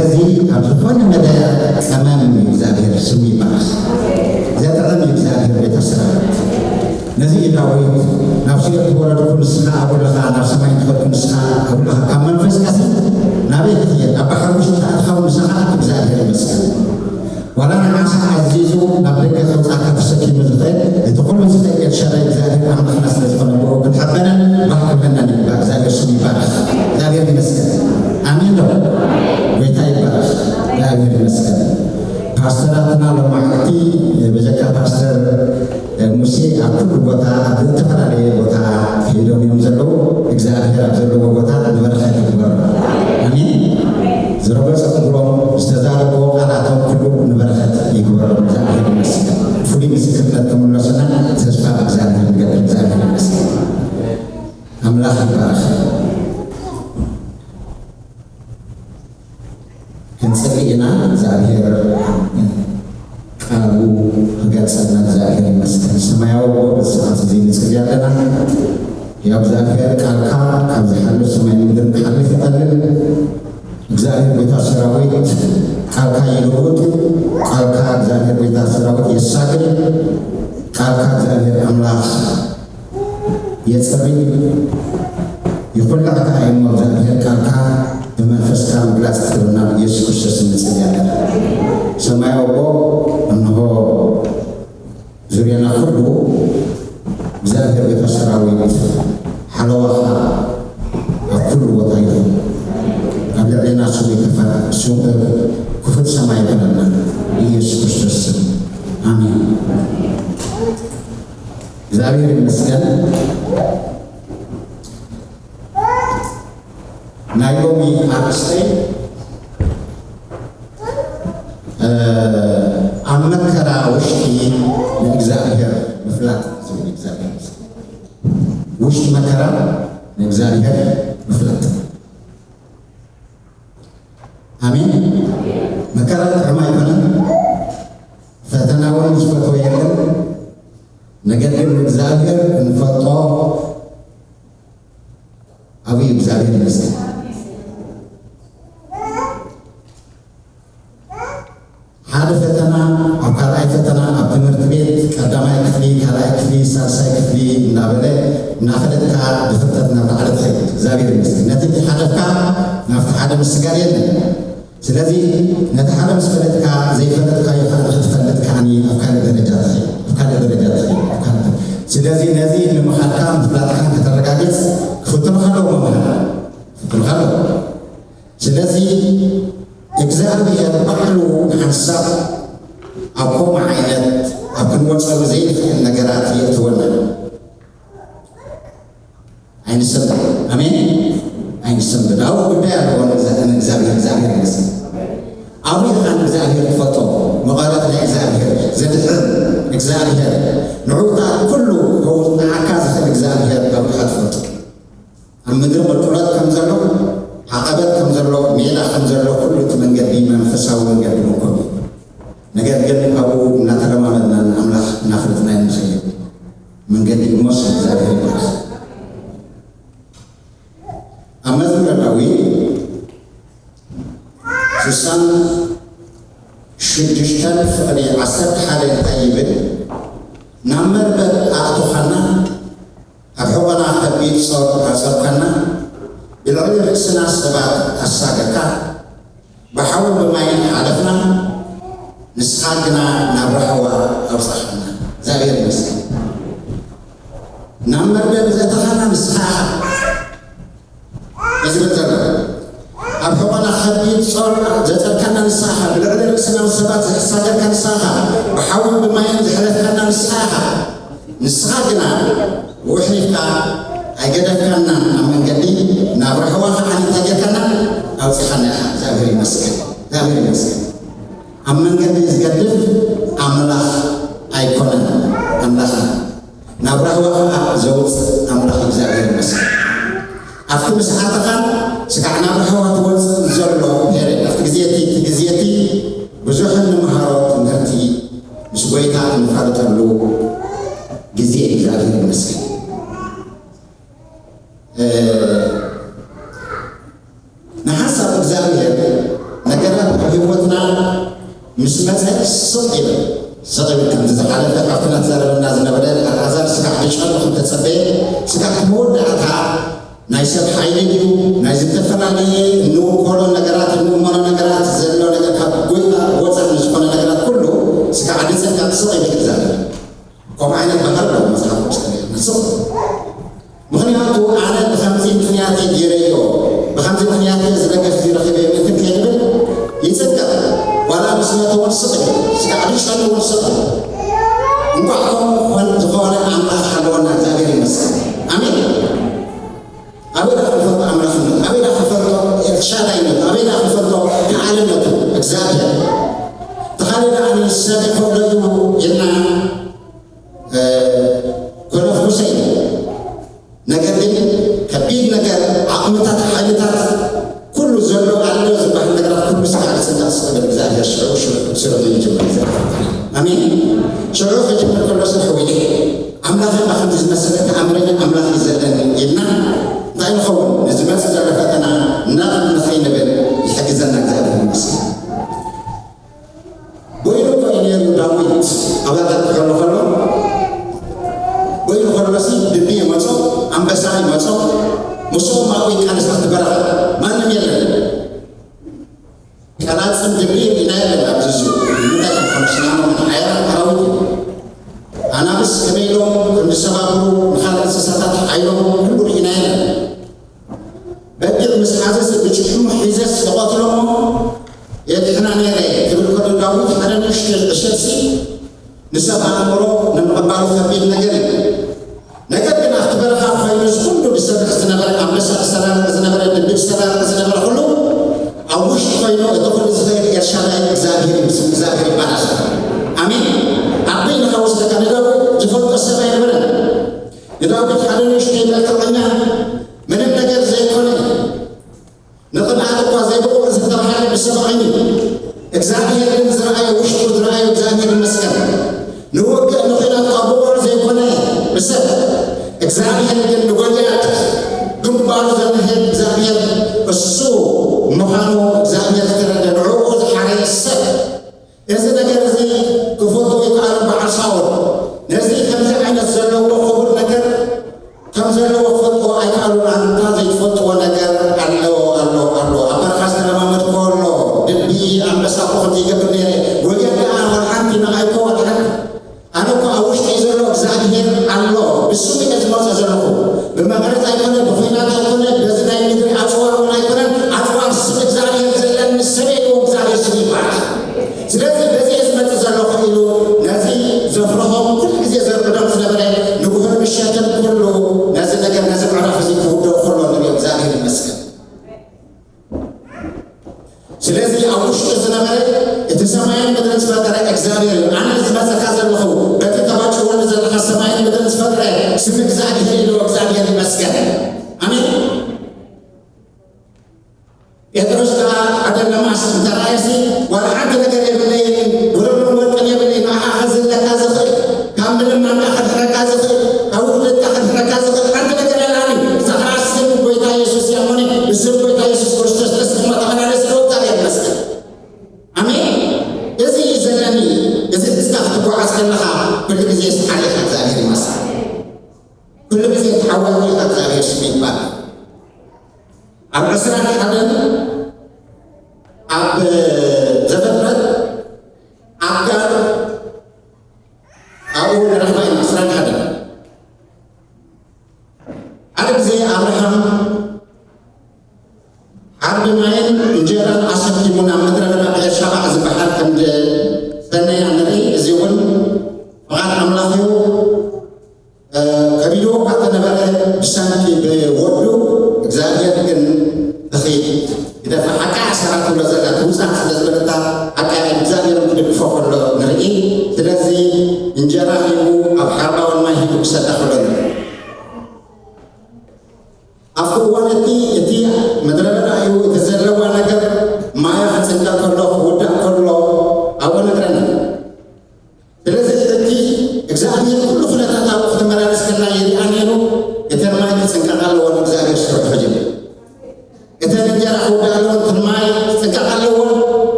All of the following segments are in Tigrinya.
እዚ ኣብ ዝኾነ መዳይ ቀመም እዩ እግዚኣብሔር ስሙ ይባረኽ። ዘጥዕም እዩ እግዚኣብሔር ቤተ ሰራዊት። ነዚ እዩ ዳዊት ናብ ሲኦል ተወረድኩ ንስኻ ኣብኡ ኣለኻ፣ ናብ ሰማይ እንተኸድኩ ንስኻ ኣብኡ ኣለኻ፣ ካብ መንፈስካሲ ናበይ ክኽየድ? ኣብ ባሕሪ ውሽጢ ኣእትኻው ንስኻ ኣብቲ እግዚኣብሔር ይመስገን። ዋላ ንዓሳ ኣዚዙ ናብ ደገ ከውፃእካ ተሰኪሙ ዝኽእል እቲ ኩሉ ዝኽእል ኤልሻዳይ እግዚኣብሔር ኣምላኽና ስለ ዝኾነ ብኡ ክንሕበነን ባህ ክብለናን ይግባእ። እግዚኣብሔር ስሙ ይባረኽ። እግዚኣብሔር ይመስገን። ኣሜን ዶ? ጎይታ ይባረኽ። እግዚኣብሔር ይመስገን። ፓስተራትና ሎማዕቲ ብጀካ ፓስተር ሙሴ ኣብ ኩሉ ቦታ ኣብ ዝተፈላለየ ቦታ ከይዶም እዮም ዘለዉ። እግዚኣብሔር ኣብ ዘለዎ ቦታ ንበረኸት ይግበሩ። ኣሜን። ዝረገጾ እግሮም ዝተዛረብዎ ቃላቶም ኩሉ ንበረኸት ይግበሩ። እግዚኣብሔር ይመስገን። ፍሉይ ምስክርነት ክምለሱና ተስፋ ብእግዚኣብሔር ንገብር። እግዚኣብሔር ይመስገን። ኣምላኽ ይባረኽ። ክንጽሊ ኢና። እግዚኣብሔር ቃሉ ክገልጸልና እግዚኣብሔር ይመስገን። ሰማያዊ ኣቦ፣ በዚ ሰዓት እዚ ንጽሊ ኣለና። ያው እግዚኣብሔር ቃልካ ካብ ዝሓልፍ ሰማይ ምድርን ክሓልፍ ይቐልል። እግዚኣብሔር ጎይታ ሰራዊት ቃልካ ይለውጥ። ቃልካ እግዚኣብሔር ጎይታ ሰራዊት የሳግል። ቃልካ እግዚኣብሔር ኣምላኽ የጽሪ። ይኹላዕካ እሞ እግዚኣብሔር ቃልካ ብመንፈስካ ምግላጽ ክትህበና ብኢየሱስ ክርስቶስ ንጽሊ ኣለና። ሰማያዊ ኣቦ፣ እንሆ ዙርያና ኩሉ እግዚኣብሔር ቤተ ሰራዊት ሓለዋኻ ኣብ ኩሉ ቦታ ይኹን። ኣብ ልዕሌና ስሙ ይከፈል፣ ስሙ ክፉት ሰማይ ይኹነልና ብኢየሱስ ክርስቶስ ስም። ኣሜን። እግዚኣብሔር ይመስገን። ናይ ሎሚ ኣርእስተይ፣ እ፣ ኣብ መከራ ውሽጢ ንእግዚኣብሔር ምፍላጥ ዝብል እግዚኣብሔር ይመስገን። ውሽጢ መከራ ንእግዚኣብሔር ምፍላጥ። ኣሜን። መከራ ጥዑም ኣይኮነን። ፈተና እውን ዝፈትዎ የለን። ነገር ግን ንእግዚኣብሔር እንፈልጦ ኣብዩ እግዚኣብሔር ይመስገን። ሓደ ፈተና ኣብ ካልኣይ ፈተና ኣብ ትምህርቲ ቤት ቀዳማይ ክፍሊ፣ ካልኣይ ክፍሊ፣ ሳልሳይ ክፍሊ እናበለ እናፈለጥካ ብፍልጠት እናተዓለ ትኸይድ። እግዚኣብሔር ይመስገን። ነቲ ዝሓለፍካ ናብቲ ሓደ ምስጋር የለን። ስለዚ ነቲ ሓደ ምስ ፈለጥካ ዘይፈለጥካዮ ከዓ ንክትፈልጥ ከዓኒ ኣብ ካልእ ደረጃ ትኸይድ፣ ኣብ ካልእ ደረጃ ትኸይድ፣ ኣብ ካልእ ደረጃ። ስለዚ ነዚ ንምኻድካ ምፍላጥካን ከተረጋግጽ ክፍትኑኻ ኣለዎ መምህራን፣ ክፍትኑኻ ኣለዎ። ስለዚ እግዚኣብሔር ባዕሉ ንሓንሳብ ኣብ ከምኡ ዓይነት ኣብ ክንወጸሉ ዘይንኽእል ነገራት የእትወና። ኣይንሰንብድ። ኣሜን። ኣይንሰንብድ። ኣብኡ ጉዳይ ኣለዎ ንእግዚኣብሔር። እግዚኣብሔር ይመስገን። ኣብኡ ኢኻ ንእግዚኣብሔር ትፈልጦ። መቐረት ናይ እግዚኣብሔር፣ ዘድሕን እግዚኣብሔር፣ ንዕውታት ኩሉ ከውፅኣካ ዝኽእል እግዚኣብሔር ኣብኡ ኢኻ ትፈልጦ። ኣብ ምድሪ ቁልቁለት ከም ዘሎ፣ ዓቐበት ከም ዘሎ፣ ሜዳ ከም ዘሎ ኩሉ እቲ መንገዲ መንፈሳዊ መንገዲ ምኮን እዩ። ነገር ግን ኣብኡ እናተለማመድና ንኣምላኽ እናፈለጥና ኢና ንኸይድ። መንገዲ እሞስ እግዚኣብሔር ይባርኽ። ኣብ መዝሙረ ዳዊት ስሳን ሽዱሽተን ፍቕዲ ዓሰርተ ሓደ እንታይ ይብል? ናብ መርበብ ኣእቶኻና፣ ኣብ ሕቖና ከቢድ ጾር ኣጸርካና፣ ብልዕሊ ርእስና ሰባት ኣሳገርካ፣ ብሓውን ብማይን ሓለፍና፣ ንስኻ ግና ናብ ራህዋ ኣውጻኻና። እግዚኣብሔር ይመስገን። ናብ መርበብ ዘእተኻና ንስኻ ኢኻ። እዚ ዝብል ዘሎ፣ ኣብ ሕቖና ከቢድ ጾር ዘጸርካና ንስኻ ኢኻ። ብልዕሊ ርእስና ሰባት ዘሳገርካ ንስኻ ኢኻ። ብሓውን ብማይን ዘሕለፍካና ንስኻ ኢኻ። ንስኻ ግና ብኡ ኣሕሊፍካ ኣይገደፍካናን፣ ኣብ መንገዲ ናብ ራህዋ ኸዓ እንታይ ጌርካና? ኣውጺኻና ኢኻ። እግዚኣብሔር ይመስገን፣ እግዚኣብሔር ይመስገን። ኣብ መንገዲ ዝገድፍ ኣምላኽ ኣይኮነን ኣምላኽና፣ ናብ ራህዋ ኸዓ ዘውጽእ ኣምላኽ እግዚኣብሔር ይመስገን። ኣብቲ ምስ ኣተኻን ስጋዕ ናብ ራህዋ ትወጽእ ዘሎ ፔሬድ፣ ኣብቲ ግዜ እቲ፣ እቲ ግዜ እቲ ብዙሕ እንምሃሮ ትምህርቲ ምስ ጐይታ እንፋለጠሉ ግዜ እዩ። እግዚኣብሔር ይመስገን። እ፣ ንሓሳብ እግዚኣብሔር ነገር ምስ መጸ ስቕ ኢሉ፣ ስቕ ኢሉ ከምቲ ዝሓለፈ ካብቲ እናተዛረበና ዝነበረ ኣልዓዛር ስጋዕ ብጨርሑ ከም ተጸበየ፣ ስጋዕ እቲ መወዳእታ ናይ ሰብ ሓይሊ ድዩ፣ ናይ ዝተፈላለየ እንውከሎ ነገራት፣ እንእመኖ ነገራት ዘሎ ነገር ካብ ጎይታ ወጻእ ንዝኾነ ነገራት ኩሉ ስጋዕ ብጸጋ ስቕ ኢሉ ክዛረብ። ከምኡ ዓይነት ባህሪ ኣለዎ መጽሓፍ ቅዱስ ከሪእና ስቕ። ምኽንያቱ ኣነ ብኸምዚ ምኽንያት እየ ገይረዮ፣ ብኸምዚ ምኽንያት እየ እዚ ደገፍ እዚ ረኺበዮ ምእንቲ ከይንብል ይጽንቀቕ። ዋላ ምስ መተ እውን ስቕ እዩ፣ ስጋዕ ብጨርሑ እውን ስቕ እዩ። እንቋዕ ከምኡ ዝኾነ ኣምላኽ ሓለወና፣ እግዚኣብሔር ይመስገን። ኣሜን። ኣበይ ዳ ክፈልጦ ኣምላኽነቱ፣ ኣበይ ዳ ክፈልጦ ኤልሻዳይነቱ፣ ኣበይ ዳ ክፈልጦ ከኣልነቱ እግዚኣብሔር። ተኻሊ ደኣ ንሰብ ይኸእሎ እዩ ኢልና፣ እ፣ ኮነፍኩሰ እዩ። ነገር ግን ከቢድ ነገር፣ ዓቕምታት፣ ሓይልታት፣ ኩሉ ዘሎ ኣሎ ዝበሃል ነገራት ኩሉ ስጋዕ ብጸጋ ስቕ በል እግዚኣብሔር ሽዑ ሽዑ ስርሑ ይጅምር እግዚኣብሔር። ኣሜን። ሽዑ ክጅምር ከሎ ሰብ ሕዊሉ ኣምላኽ እባ ከምዚ ዝመሰለ ተኣምረኛ ኣምላኽ እዩ ዘለኒ ኢልና እንታይ ንኸውን? ንዝመጽእ ዘሎ ፈተና ናብ ንኸይንብል ይሕግዘና እግዚኣብሔር ይመስገን። በይኑ እኮ እዩ ነይሩ ዳዊት ኣብ ሃገር ክኸሎ ከሎ፣ በይኑ ከሎሲ ድቢ ይመጾ፣ ኣንበሳ ይመጾ፣ ምስኦም ኣብኡ ይቃለስ ኣብቲ በረኻ። ማንም የለን። ቀላጽም ድቢ ርኢና የለን ኣብዚ ዙ። ንምንታይ ከም ሓሙሽና ሓያላት ኣራዊት እዩ። ኣናብስ ከመይ ኢሎም ከም ዝሰባብሩ ንኻልእ እንስሳታት ሓይሎም ኩሉ ርኢና የለን። በጊዕ ምስ ሓዘስ ብጭሕሙ ሒዘስ ይቐትሎ እሞ የድሕና ነይረ ክብል ከሎ ዳዊት ሓደ ንእሽቶ ዕሸልሲ ንሰብ ኣእምሮ ንምቕባሉ ከቢድ ነገር እዩ። ነገር ግን ኣብቲ በረኻ ኮይኑ እዚ ኩሉ ዝሰርሕ ዝነበረ፣ ኣንበሳ ዝሰራርቕ ዝነበረ፣ ድቢ ዝሰራርቕ ዝነበረ ኩሉ ኣብ ውሽጢ ኮይኑ እቲ ኩሉ ዝኽእል ኤልሻዳይ እግዚኣብሔር እዩ፣ ስም እግዚኣብሔር ይባረኽ። ኣሜን። ኣቦይ ንኻ ወስደካ ንዳዊት ዝፈልጦ ሰብ ኣይነበረን። ንዳዊት ሓደ ንእሽተይ መልክዐኛ ምንም ነገር ዘይኮነ፣ ንቕብኣት እኳ ዘይብቑዕ ዝተባህለ ብሰብ ዓይኒ፣ እግዚኣብሔር ግን ዝረኣዮ፣ ውሽጡ ዝረኣዮ እግዚኣብሔር ይመስገን። ንውግእ ንኹናት እኳ ብቑዕ ዘይኮነ ብሰብ፣ እግዚኣብሔር ግን ንጎልያድ ግንባሩ ዘንህድ እግዚኣብሔር እሱ ምዃኑ እግዚኣብሔር ዝተረደ፣ ንዕኡ ዝሓረየ ሰብ። እዚ ነገር እዚ ክፈልጦ ኣይከኣሉን በዓል ሳኦል። ነዚ ከምዚ ዓይነት ዘለዎ ክቡር ነገር ከም ዘለዎ ክፈልጥዎ ኣይከኣሉን። ኣንታ ዘይትፈልጥዎ ነገር ኣሎ፣ ኣሎ፣ ኣሎ። ኣብ በረኻ ዝተለማመድክዎ ኣሎ። ድቢ ኣንበሳ እኮ ከምዚ ይገብር ነይረ። ጎልያድ ደኣ ዋላ ሓንቲ ንዓይ እኮ ዋላ ሓንቲ። ኣነ እኮ ኣብ ውሽጠይ ዘሎ እግዚኣብሄር ኣሎ። ብስሙ እየ ዝመርጾ ዘለኹ። ብመቐረት ኣይኮነ፣ ብኹናት ኣይኮነ፣ በዚ ናይ ምድሪ ኣጽዋር እውን ኣይኮነን። ኣጽዋር ስም እግዚኣብሄር ዘለኒ ሰበይ እዎ እግዚኣብሄር ስሙ ይባረኽ። ስለዚ በዚ እየ ዝመጽእ ዘለኹ ኢሉ ነዚ ዘፍርሆም ኩሉ ግዜ ዘርዕዶም ዝነበረ ንግሆን ምሸትን ኩሉ ነዚ ነገር ነዚ ምዕራፍ እዚ ክውደኦ ከሎ ንሪኦ እግዚኣብሔር ይመስገን። ስለዚ ኣብ ውሽጡ ዝነበረ እቲ ሰማይን ምድርን ዝፈጠረ እግዚኣብሔር እዩ። ኣነ ዝመጸካ ዘለኹ በቲ ተባጭወኒ ዘለኻ ሰማይን ምድርን ዝፈጠረ ስም እግዚኣብሔር ኢሉ እግዚኣብሔር ይመስገን። ኣሜን። ጴጥሮስ ከኣ ሓደ ለማስ እንተ ረኣየሲ፣ ዋላ ሓንቲ ነገር የብለይን፣ ብሩርን ወርቅን የብለይን፣ ንዓኻ ከዝህለካ ዝኽእል፣ ካብ ምልማን ከኣ ከድሕነካ ዝኽእል፣ ካብ ውርደት ከኣ ከድሕነካ ዝኽእል ሓንቲ ነገር የላኒ። እዛ ኸኣ ስም ጐይታ የሱስ እያ እሞኒ፣ ብስም ጐይታ የሱስ ክርስቶስ ተስልሞ ተመላለስ ኢልዎ፣ እግዚኣብሔር ይመስገን። ኣሜን። እዚ እዩ ዘለኒ። እዚ ሒዝካ ክትጓዓዝ ከለኻ፣ ኩሉ ግዜ ስሓር ኢኻ፣ እግዚኣብሔር ይመስገን። ኩሉ ግዜ ተዓዋቲ ኢኻ፣ እግዚኣብሔር ስሙ ይባረክ። ኣብ ዕስራን ሓደን ኣብ ዘፍጥረት ኣጋር ኣብኡ ንረኽባ ኢና። ዕስራን ሓደን ሓደ ግዜ ኣብርሃም ዓርቢ ማይን እንጀራን ኣሰኪሙ ናብ ምድረ በዳ ብኤርሻባዕ ዝበሃል ከም ዝሰነያ ንርኢ። እዚ እውን ፍቓድ ኣምላኽ እዩ። እ፣ ከቢድዎ እኳ እንተነበረ ብሰንኪ ብወዱ እግዚኣብሔር ግን እኺ ግደፋ፣ ሓቃ እያ ሰራ ትብሎ ዘላ ትውጻእ ስለ ዝበለታ ሓቃ እያ፣ እግዚኣብሔር ክድግፎ ከሎ ንርኢ። ስለዚ እንጀራ ሂቡ ኣብ ሓርባውን ማይ ሂቡ ክሰዳ ከሎ ንርኢ። ኣብቲ እዋን እቲ፣ እቲ ምድረ በዳ እዩ፣ እቲ ዘለዋ ነገር ማያ ክጽንቀቕ ከሎ፣ ክውዳእ ከሎ ኣብኡ ነግረና። ስለዚ ሕጂ እግዚኣብሔር ኩሉ ኩነታት ኣብኡ ክትመላለስ ከላ ይርኣ ነይሩ። እተን ማይ ክጽንቀቓ ኣለወን፣ እግዚኣብሔር ስርሑ ክጅምር። እተን እንጀራ ክውዳእ ኣለወን፣ እተን ማይ ክጽንቀቓ ኣለወን።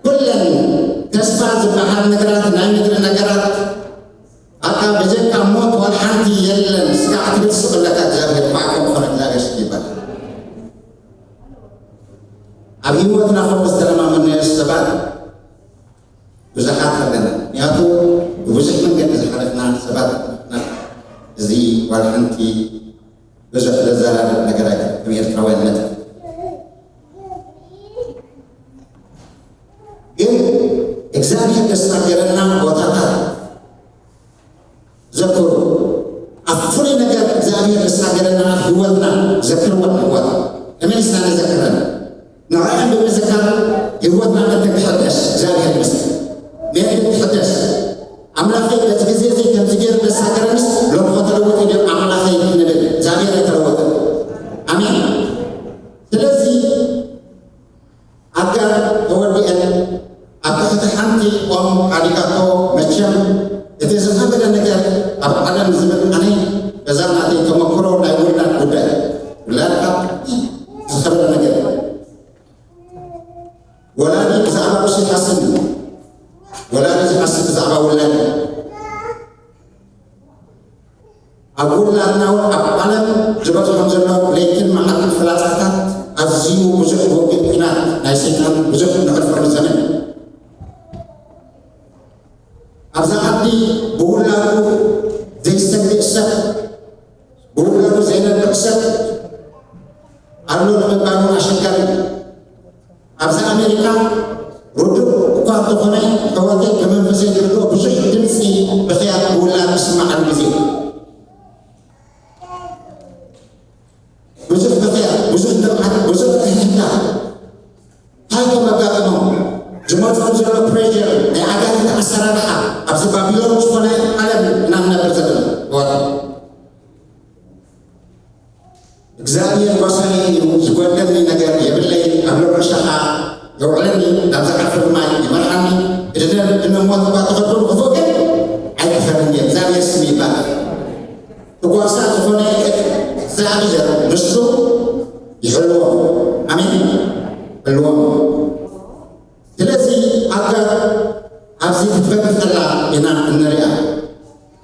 ኩለን ኣብ ህይወትና ከምኡ ዝተለማመድናዮ ሰባት ብዙሓት ኣለና። ምክንያቱ ብብዙሕ መንገዲ ዝሓለፍና ሰባት ኢና። እዚ ዋላ ሓንቲ ብዙሕ ዘዘራርብ ነገር ኣይኮነን፣ ከም ኤርትራውያን መጠን። ግን እግዚኣብሔር ዘሳገረና ቦታታት ዘክሩ። ኣብ ፍሉይ ነገር እግዚኣብሔር ዘሳገረና ኣብ ህይወትና ዘክርዎ ንህይወት። ከመይ ኢልና ንዘክረን? ንዕኦም ብምዝካር ህይወትና መተን ክሕደስ እግዚኣብሔር ይመስገን። መተን ክሕደስ። ኣምላኸይ በዚ ግዜ እዚ ከምዚ ገይሩ ዘሳገረንስ ሎም ከተለውጥ ድዩ ኣምላኸይ ክንብል እግዚኣብሔር ኣይተለወጠን። ኣሜን። ስለዚ ኣጋር ተወዲአን ኣብ ትሕቲ ሓንቲ ኦም ኣዲጋቶ። መቸም እቲ ዝኸበደ ነገር ኣብ ዓለም ዝብል ኣነ በዛ ናተይ ተመክሮ ናይ ውላድ ጉዳይ፣ ውላድ ካብ ዝኸበደ ነገር ወላዲ ብዛዕባ ቁሲ ይሓስብ እዩ። ወላዲ ዝሓስብ ብዛዕባ ውላድ እዩ። ኣብ ውላድና እውን ኣብ ዓለም ዝበፅሖም ዘሎ ለይትን መዓልትን ፍላፃታት ኣዝዩ ብዙሕ ውግእ ኲናት ናይ ሰይጣን ብዙሕ ንዕርፈሉ ዘመን እዩ። ኣብዛ ዓዲ ብውላዱ ዘይሰግእ ሰብ፣ ብውላዱ ዘይነብዕ ሰብ ኣሎ ንምባሉ ኣሸጋሪ እዩ። ኣብዚ ኣሜሪካ ርዱእ እኳ እንተኾነ፣ ሕወተይ ብመንፈሰይ ዝርድኦ ብዙሕ ድምፂ ብኽያት ብውላድ ዝስማዓሉ ግዜ፣ ብዙሕ ብኽያት፣ ብዙሕ ንብዓት፣ ብዙሕ ትሕትታ። እንታይ ከም ኣጋጥሞም፣ ዝመፅኦም ዘሎ ፕሬር፣ ናይ ኣጋንንቲ ኣሰራርሓ፣ ኣብዚ ባቢሎን ዝኾነ ዓለም ኢና ንነብር ዘለና። እዋት እግዚኣብሔር ጓሳይ እዩ፣ ዝጎድለኒ ነገር የብለይ። ኣብ ልዑል ሸኻ የውዕለኒ፣ ናብ ዝዓርፈሉ ማይ ይመርሓኒ። እድነ እድነ ሞት እኳ ተኸድኩ፣ ክፉእ ግን ኣይክፈርን እየ። እግዚኣብሔር ስሙ ይባረክ። እቲ ጓሳ ዝኾነ እግዚኣብሔር ንሱ ይሕልዎ። ኣሜን። ይሕልዎ። ስለዚ ኣጋር ኣብዚ ክትበኪ ከላ ኢና እንሪኣ።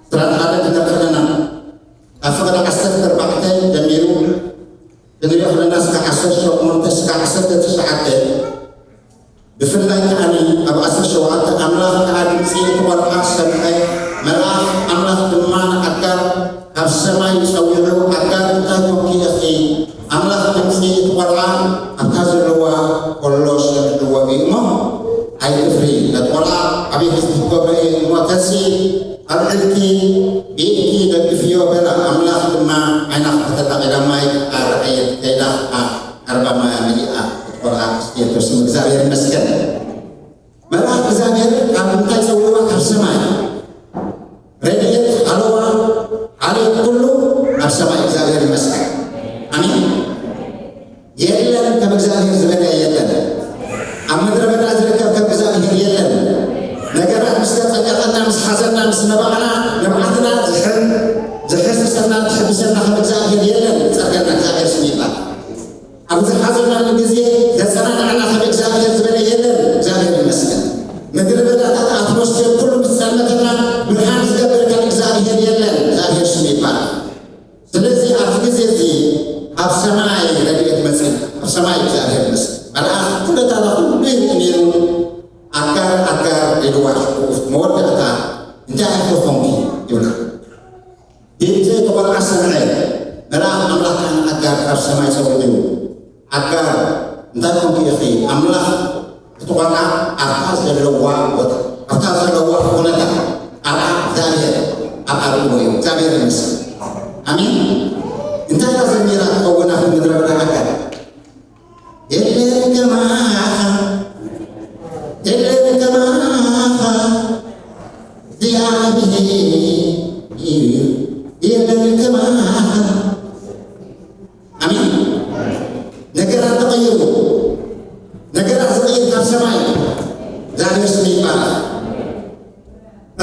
ዕስራን ሓደ ክንርኢ ከለና፣ ካብ ፍቕዲ ዓሰርተ ኣርባዕተ ጀሚሩ ክንሪኦ ከለና፣ እስካብ ዓሰርተ ሸሞንተ፣ እስካብ ዓሰርተ ትሽዓተ፣ ብፍላይ ከኣ ኣብ ዓሰርተ ሸውዓተ፣ ኣምላኽ ከኣ ድምጺ እቲ ቈልዓ ሰምዐ፣ መልኣኽ ኣምላኽ ድማ ንኣጋር ካብ ሰማይ ጸዊዑ፣ ኣጋር እንታይ ኮንኪ ኢኺ? ኣምላኽ ድምጺ እቲ ቈልዓ ኣብታ ዘለዋ ኮሎ ሰሚዕዎ እዩ እሞ፣ ኣይትፍሪ፣ ነቲ ቈልዓ ዓብዪ ህዝቢ ክገብሮ እየ እሞ፣ ተንስኢ፣ ኣልዕልኪ፣ ብኢድኪ ደግፍዮ በላ። ኣምላኽ ድማ ዓይና ከፈተላ፣ ከይዳ ማይ ከኣ ረኣየት፣ ከይዳ ከኣ ዓርባ ማይ መሊኣ፣ እቲ ቈልዓ ኣስትየቶ። ስም እግዚኣብሔር ይመስገን። መልኣኽ እግዚኣብሔር ካብ እንታይ ጸዊዕዋ? ካብ ሰማይ። ረድኤት፣ ሓለዋ፣ ዓሌት ኩሉ ኣብ ሰማይ። እግዚኣብሔር ይመስገን። ኣሜን። የለን ከም እግዚኣብሔር ዝበለ የለን። ኣብ ምድረ በዳ ዝርከብ ከም እግዚኣብሔር የለን። ነገራት ምስ ተጨንቀቐና፣ ምስ ሓዘና፣ ምስ ነባዕና፣ ንብዓትና ዝሕን-፣ ዝሕስሰና፣ ዝሕብሰና ከም እግዚኣብሔር የለን። ዝጸርገና እግዚኣብሔር ስሙ ይባረክ። ኣብ ዝሓዘናሉ ግዜ ዘጸናንዓና ከም እግዚኣብሔር ዝበለ የለን። እግዚኣብሔር ይመስገን። ምድረ በዳታት፣ ኣትሞስፌር ኩሉ ምስ ጸልመተና፣ ብርሃን ዝገብር ከም እግዚኣብሔር የለን። እግዚኣብሔር ስሙ ይባረክ። ስለዚ ኣብዚ ግዜ እዚ ኣብ ሰማይ ረድኤት መጺኡ፣ ኣብ ሰማይ እግዚኣብሔር ይመስገን። መልኣኽ ኩነታታ ኩሉ ይርኢ ነይሩ። ኣጋር፣ ኣጋር ኢልዋ ሽዑ መወዳእታ፣ እንታይ ኢኺ ኾንኪ? ይብላ። ድምጺ እቲ ቈልዓ ሰምዐ። መልኣኽ ኣምላኽ ከኣ ንኣጋር ካብ ሰማይ ጸዊዑ፣ ኣጋር፣ እንታይ ኮንኪ ኢኺ? ኣምላኽ እቲ ቈልዓ ኣብታ ዘለዋ ቦታ፣ ኣብታ ዘለዋ ኩነታት፣ ኣብኣ እግዚኣብሔር ኣብ ኣርእዎ እዩ። እግዚኣብሔር ይመስገን። ኣሜን። እንታይ ኢላ ዘሚራ ትኸውን ኣብቲ ምድረ በዳ ኣጋር? የለን ከማኻ፣ የለን ከማኻ፣ እግዚኣብሔር የለን ከማኻ። ኣሜን። ነገራት ተቐይሩ። ነገራት ዝቕይር ካብ ሰማይ። እግዚኣብሔር ስሙ ይባረክ።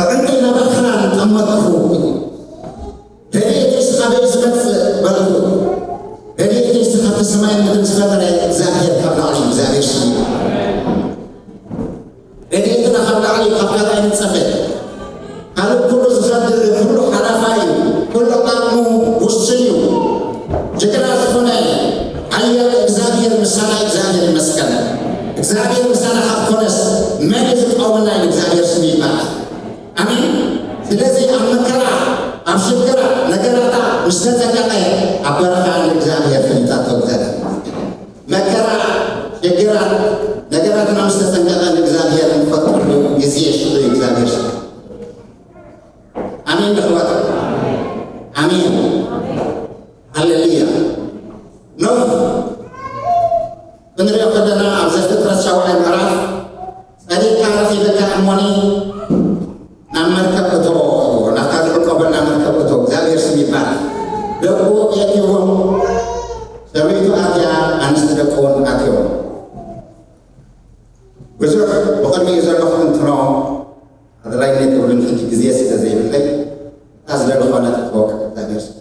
ኣዕንተይ ናባኻ ጠመትኩ። ረድኤተይስ ካበይ ዝመጽእ በልኩ። ረድኤተይስ ካብቲ ሰማይን ምድርን ዝፈጠረ እግዚኣብሔር ካብ ላዕሊ እዩ። እግዚኣብሔር ስሙ ይባረክ። ረድኤትና ካብ ላዕሊ እዩ፣ ካብ ካልእ ኣይንጸበ። ካልእ ኩሉ ዝፈድር እዩ፣ ኩሉ ሓላፋይ እዩ፣ ኩሉ ዓቕሙ ውሱን እዩ። ጅግና ዝኾነ ሓያል እግዚኣብሔር ምሳና እግዚኣብሔር ይመስገን። እግዚኣብሔር ምሳና ካብ ኮነስ መን እዩ ዝቃወመና? ኢሉ እግዚኣብሔር ስሙ ይባረክ። ኣሜን። ስለዚ ኣብ መከራ፣ ኣብ ሽግራ፣ ነገራታ ምስ ተጠንቀቐ ኣብ በረኻ ንእግዚኣብሔር ፈሊጣቶ። እግዚኣብሔር መከራ፣ ሽግራት፣ ነገራትና ምስ ተጠንቀቐ ንእግዚኣብሔር ንፈቅደሉ ግዜ ሽዑ እዩ እግዚኣብሔር ስሙ። ኣሜን ዶ ኣሕዋት? ኣሜን። ሃሌሉያ። ኖህ ክንሪኦ ከለና ኣብ ዘፍጥረት ሻውዓይ ምዕራፍ፣ "ጸዲቕካ ረኺበካ እሞኒ ናብ መርከብ እቶ፣ ናብታ ዝዕቆበላ መርከብ እቶ፣ እግዚኣብሔር ስም ይባረክ። ደቁ የእትዎም፣ ሰበይቱ ኣትያ፣ ኣንስቲ ደቁ እውን ኣትዮም." ብዙሕ ብቕድሚኡ ዘሎ ክትንትኖ ኣድላይነት የብሉን፣ ሕጂ ግዜ ስለ ዘይብለይ፣ እታ ዝደለኹዋ ነጥቢ ክወቅዕ እግዚኣብሔር ስም።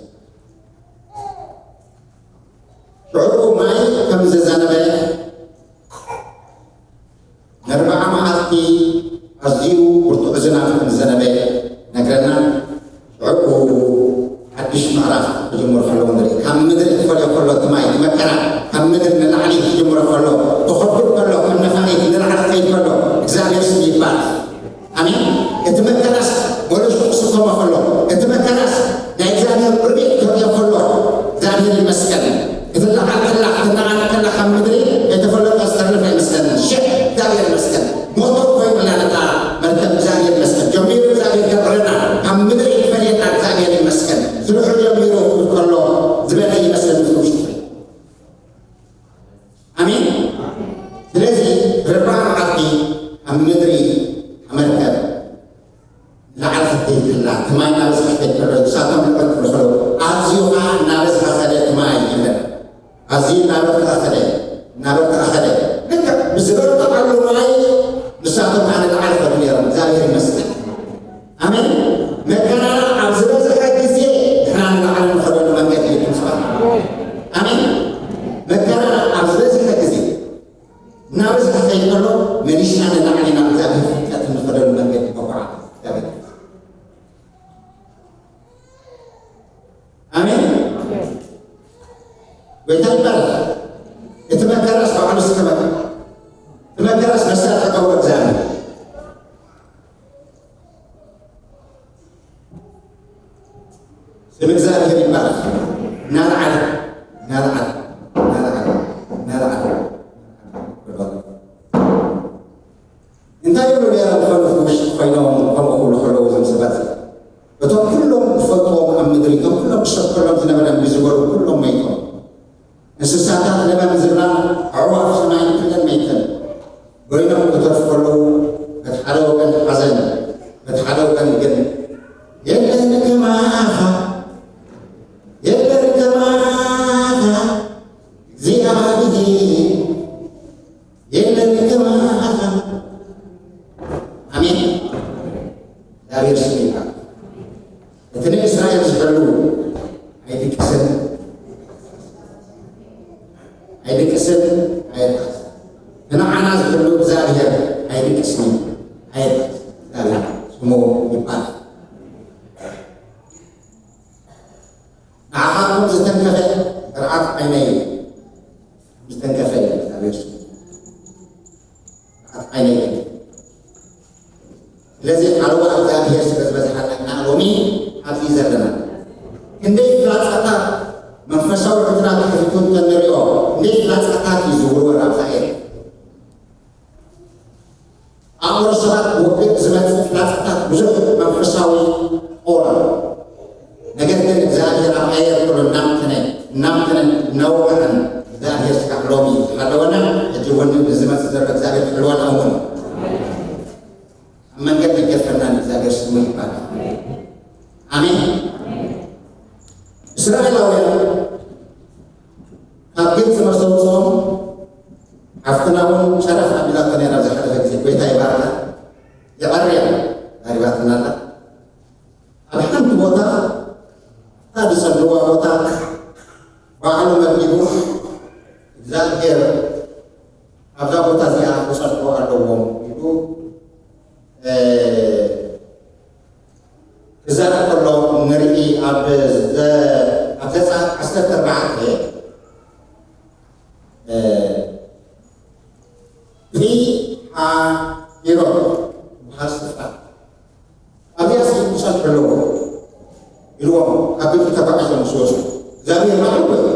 ሽዑ ማይ ከም ዝዘነበ ንኣርብዓ መዓልቲ ኣዝዩ ብርቱዕ ዝናብ ከም ዝዘነበ ነግረና። ሽዑ ሓድሽ ምዕራፍ ክጅምር ከሎ ንርኢ። ካብ ምድሪ ክፈልዮ ከሎ እቲ ማይ፣ እቲ መከራ ካብ ምድሪ ንላዕሊ ክጅምር ከሎ፣ ክኸብድ ከሎ፣ ከም ነፋሪት ንላዕሊ ክኸይድ ከሎ፣ እግዚኣብሔር ስም ይባረክ። ኣሜን። እቲ መከራስ ወለሽ ክስከሞ ከሎ፣ እቲ መከራስ ናይ እግዚኣብሔር ርድኤት ክርእዮ ከሎ፣ እግዚኣብሔር ይመስገን። ክትለዓል ከላ፣ ክትነቓነቕ ከላ ካብ ምድሪ ከይተፈለጠ ዝተረፈ ኣይመስለንን። ሽሕ እግዚኣብሔር ይመስገን። ሞተር ኮይኑላ ነታ መርከብ፣ እግዚኣብሔር ይመስገን። ጀሚሩ እግዚኣብሔር ከብዕለና፣ ካብ ምድሪ ክፈልየና እግዚኣብሔር ይመስገን። ስርሑ ጀሚሩ ክብል ከሎ ዝበለ ይመስለኒ እቲ ውሽጢ። ኣሜን። ስለዚ ርብዓ መዓልቲ ኣብ ምድሪ መርከብ ንላዕሊ ክትከይድ ከላ፣ እቲ ማይ እናበዝሐ ክኸይድ ከሎ፣ ንሳቶም ልዕል ክብሉ ከለዉ፣ ኣዝዩ ኸዓ እናበዝሐ ኸደ እቲ ማይ ይብል። ኣዝዩ እናበርትዐ ኸደ፣ እናበርትዐ ኸደ። ልክዕ ብዝበርትዐሉ ማይ ንሳቶም ኸዓ ንላዕሊ ኸዱ ነይሮም። እግዚኣብሔር ይመስገን። ኣሜን። መከራ ኣብ ዝበዝሐ ግዜ ንሕና ንላዕሊ ንኸደሉ መንገዲ እዩ። ኣሜን። መከራ ኣብ ዝበዝሐ ግዜ እናበዝሐ ከይድ ከሎ መሊስና ንላዕሊ ናብ እግዚኣብሔር ፍልጠት እንኸደሉ መንገዲ ይበቁዓ። እግዚኣብሔር ይመስገን። ኣሜን። ጎይታ ይባረክ። እቲ መከራስ ባዕሉ ዝተመከረ፣ እቲ መከራስ መሳርሒ ገብሮ እግዚኣብሔር። ስም እግዚኣብሔር ይባረክ። እናልዓለ፣ እናልዓለ፣ እናልዓለ፣ እናልዓለ። እንታይ ይብሉ ነይሮም? ዝኾኑ ውሽጢ ኮይኖም ከምኡ ክብሉ ከለዉ እዞም ሰባት፣ እቶም ኩሎም ዝፈልጥዎም ኣብ ምድሪ፣ እቶም ኩሎም ክሰብከሎም ዝነበረ እምቢ ዝበሉ ኩሎም መይቶም። እንስሳታት ለበም ዝብላ፣ ኣዕዋፍ ሰማይ ኩለን መይተን። በይኖም ክተርፉ ከለዉ፣ በቲ ሓደ ወገን ሓዘን፣ በቲ ሓደ ወገን ግን፣ "የለን ከማኻ፣ የለን ከማኻ እግዚኣብሔር፣ የለን ከማኻ." ኣሜን። እግዚኣብሔር ስም ይባረክ። እቲ ንእስራኤል ዝሕሉ ኣይድቅስን፣ ኣይድቅስን፣ ኣየጣዕስን። ንዓና ዝሕሉ እግዚኣብሔር ኣይድቅስን፣ ኣየጣዕስን። እግዚኣብሔር ስሙ ይባረክ። ንዓኻትኩም ዝተንከፈ ብርዓት ዓይነይ ዝተንከፈ እዩ እግዚኣብሔር ስሙ። ብርዓት ዓይነይ። ስለዚ ሓለዋ እግዚኣብሔር ስለ ዝበዝሓና ኢና ሎሚ ኣብዚ ዘለና። ክንደይ ፍላጻታት መንፈሳዊ ሕትና ተኸፊቱ እንተንሪኦ፣ ክንደይ ፍላጻታት እዩ ዝውርወር ኣብዛ ኤር። ኣእምሮ ሰባት ውግእ ዝመጽእ ፍላጻታት ብዙሕ መንፈሳዊ ጦር ኣሎ። ነገር ግን እግዚኣብሔር ኣብ ኣየር ኩሉ እናምተነ፣ እናምተነ እናወቕዐን እግዚኣብሔር ስጋዕ ሎሚ ዝሓለወና፣ ሕጂ እውን ንዝመጽእ ዘሎ እግዚኣብሔር ክሕልወና እውን ኣብ መንገድ ይገድፈና። እግዚኣብሔር ስሙ ይባረክ። ኣሜን። እስራኤላውያን ካብ ግብፂ መስተውፅኦም ሓፍትና እውን ሸረፍ ኣቢላቶ ነይራ። ዝሓለፈ ግዜ ጎይታ ይባርካ። የቐርያ ዳሪባትና ኣላ። ኣብ ሓንቲ ቦታ፣ እታ ዝጸልዋ ቦታ ባዕሉ መዲቡ፣ እግዚኣብሔር ኣብዛ ቦታ እዚኣ ክጸልዎ ኣለዎም ኢሉ፣ እ፣ ክዛረብ ከሎ ንርኢ። ኣብ ዘ-፣ ኣብ ዘጸኣት ዓሰርተ ኣርባዕተ፣ እ፣ ሓ-፣ ሒሮት ዝበሃል ስፍራ ኣብዚኣ ሲ ክጸንሑ ኣለዎ ኢልዎም ካብ ግብጺ ተጓዒዞም ምስ ወጹ፣ እግዚኣብሔር ባዕሉ ኮይኑ።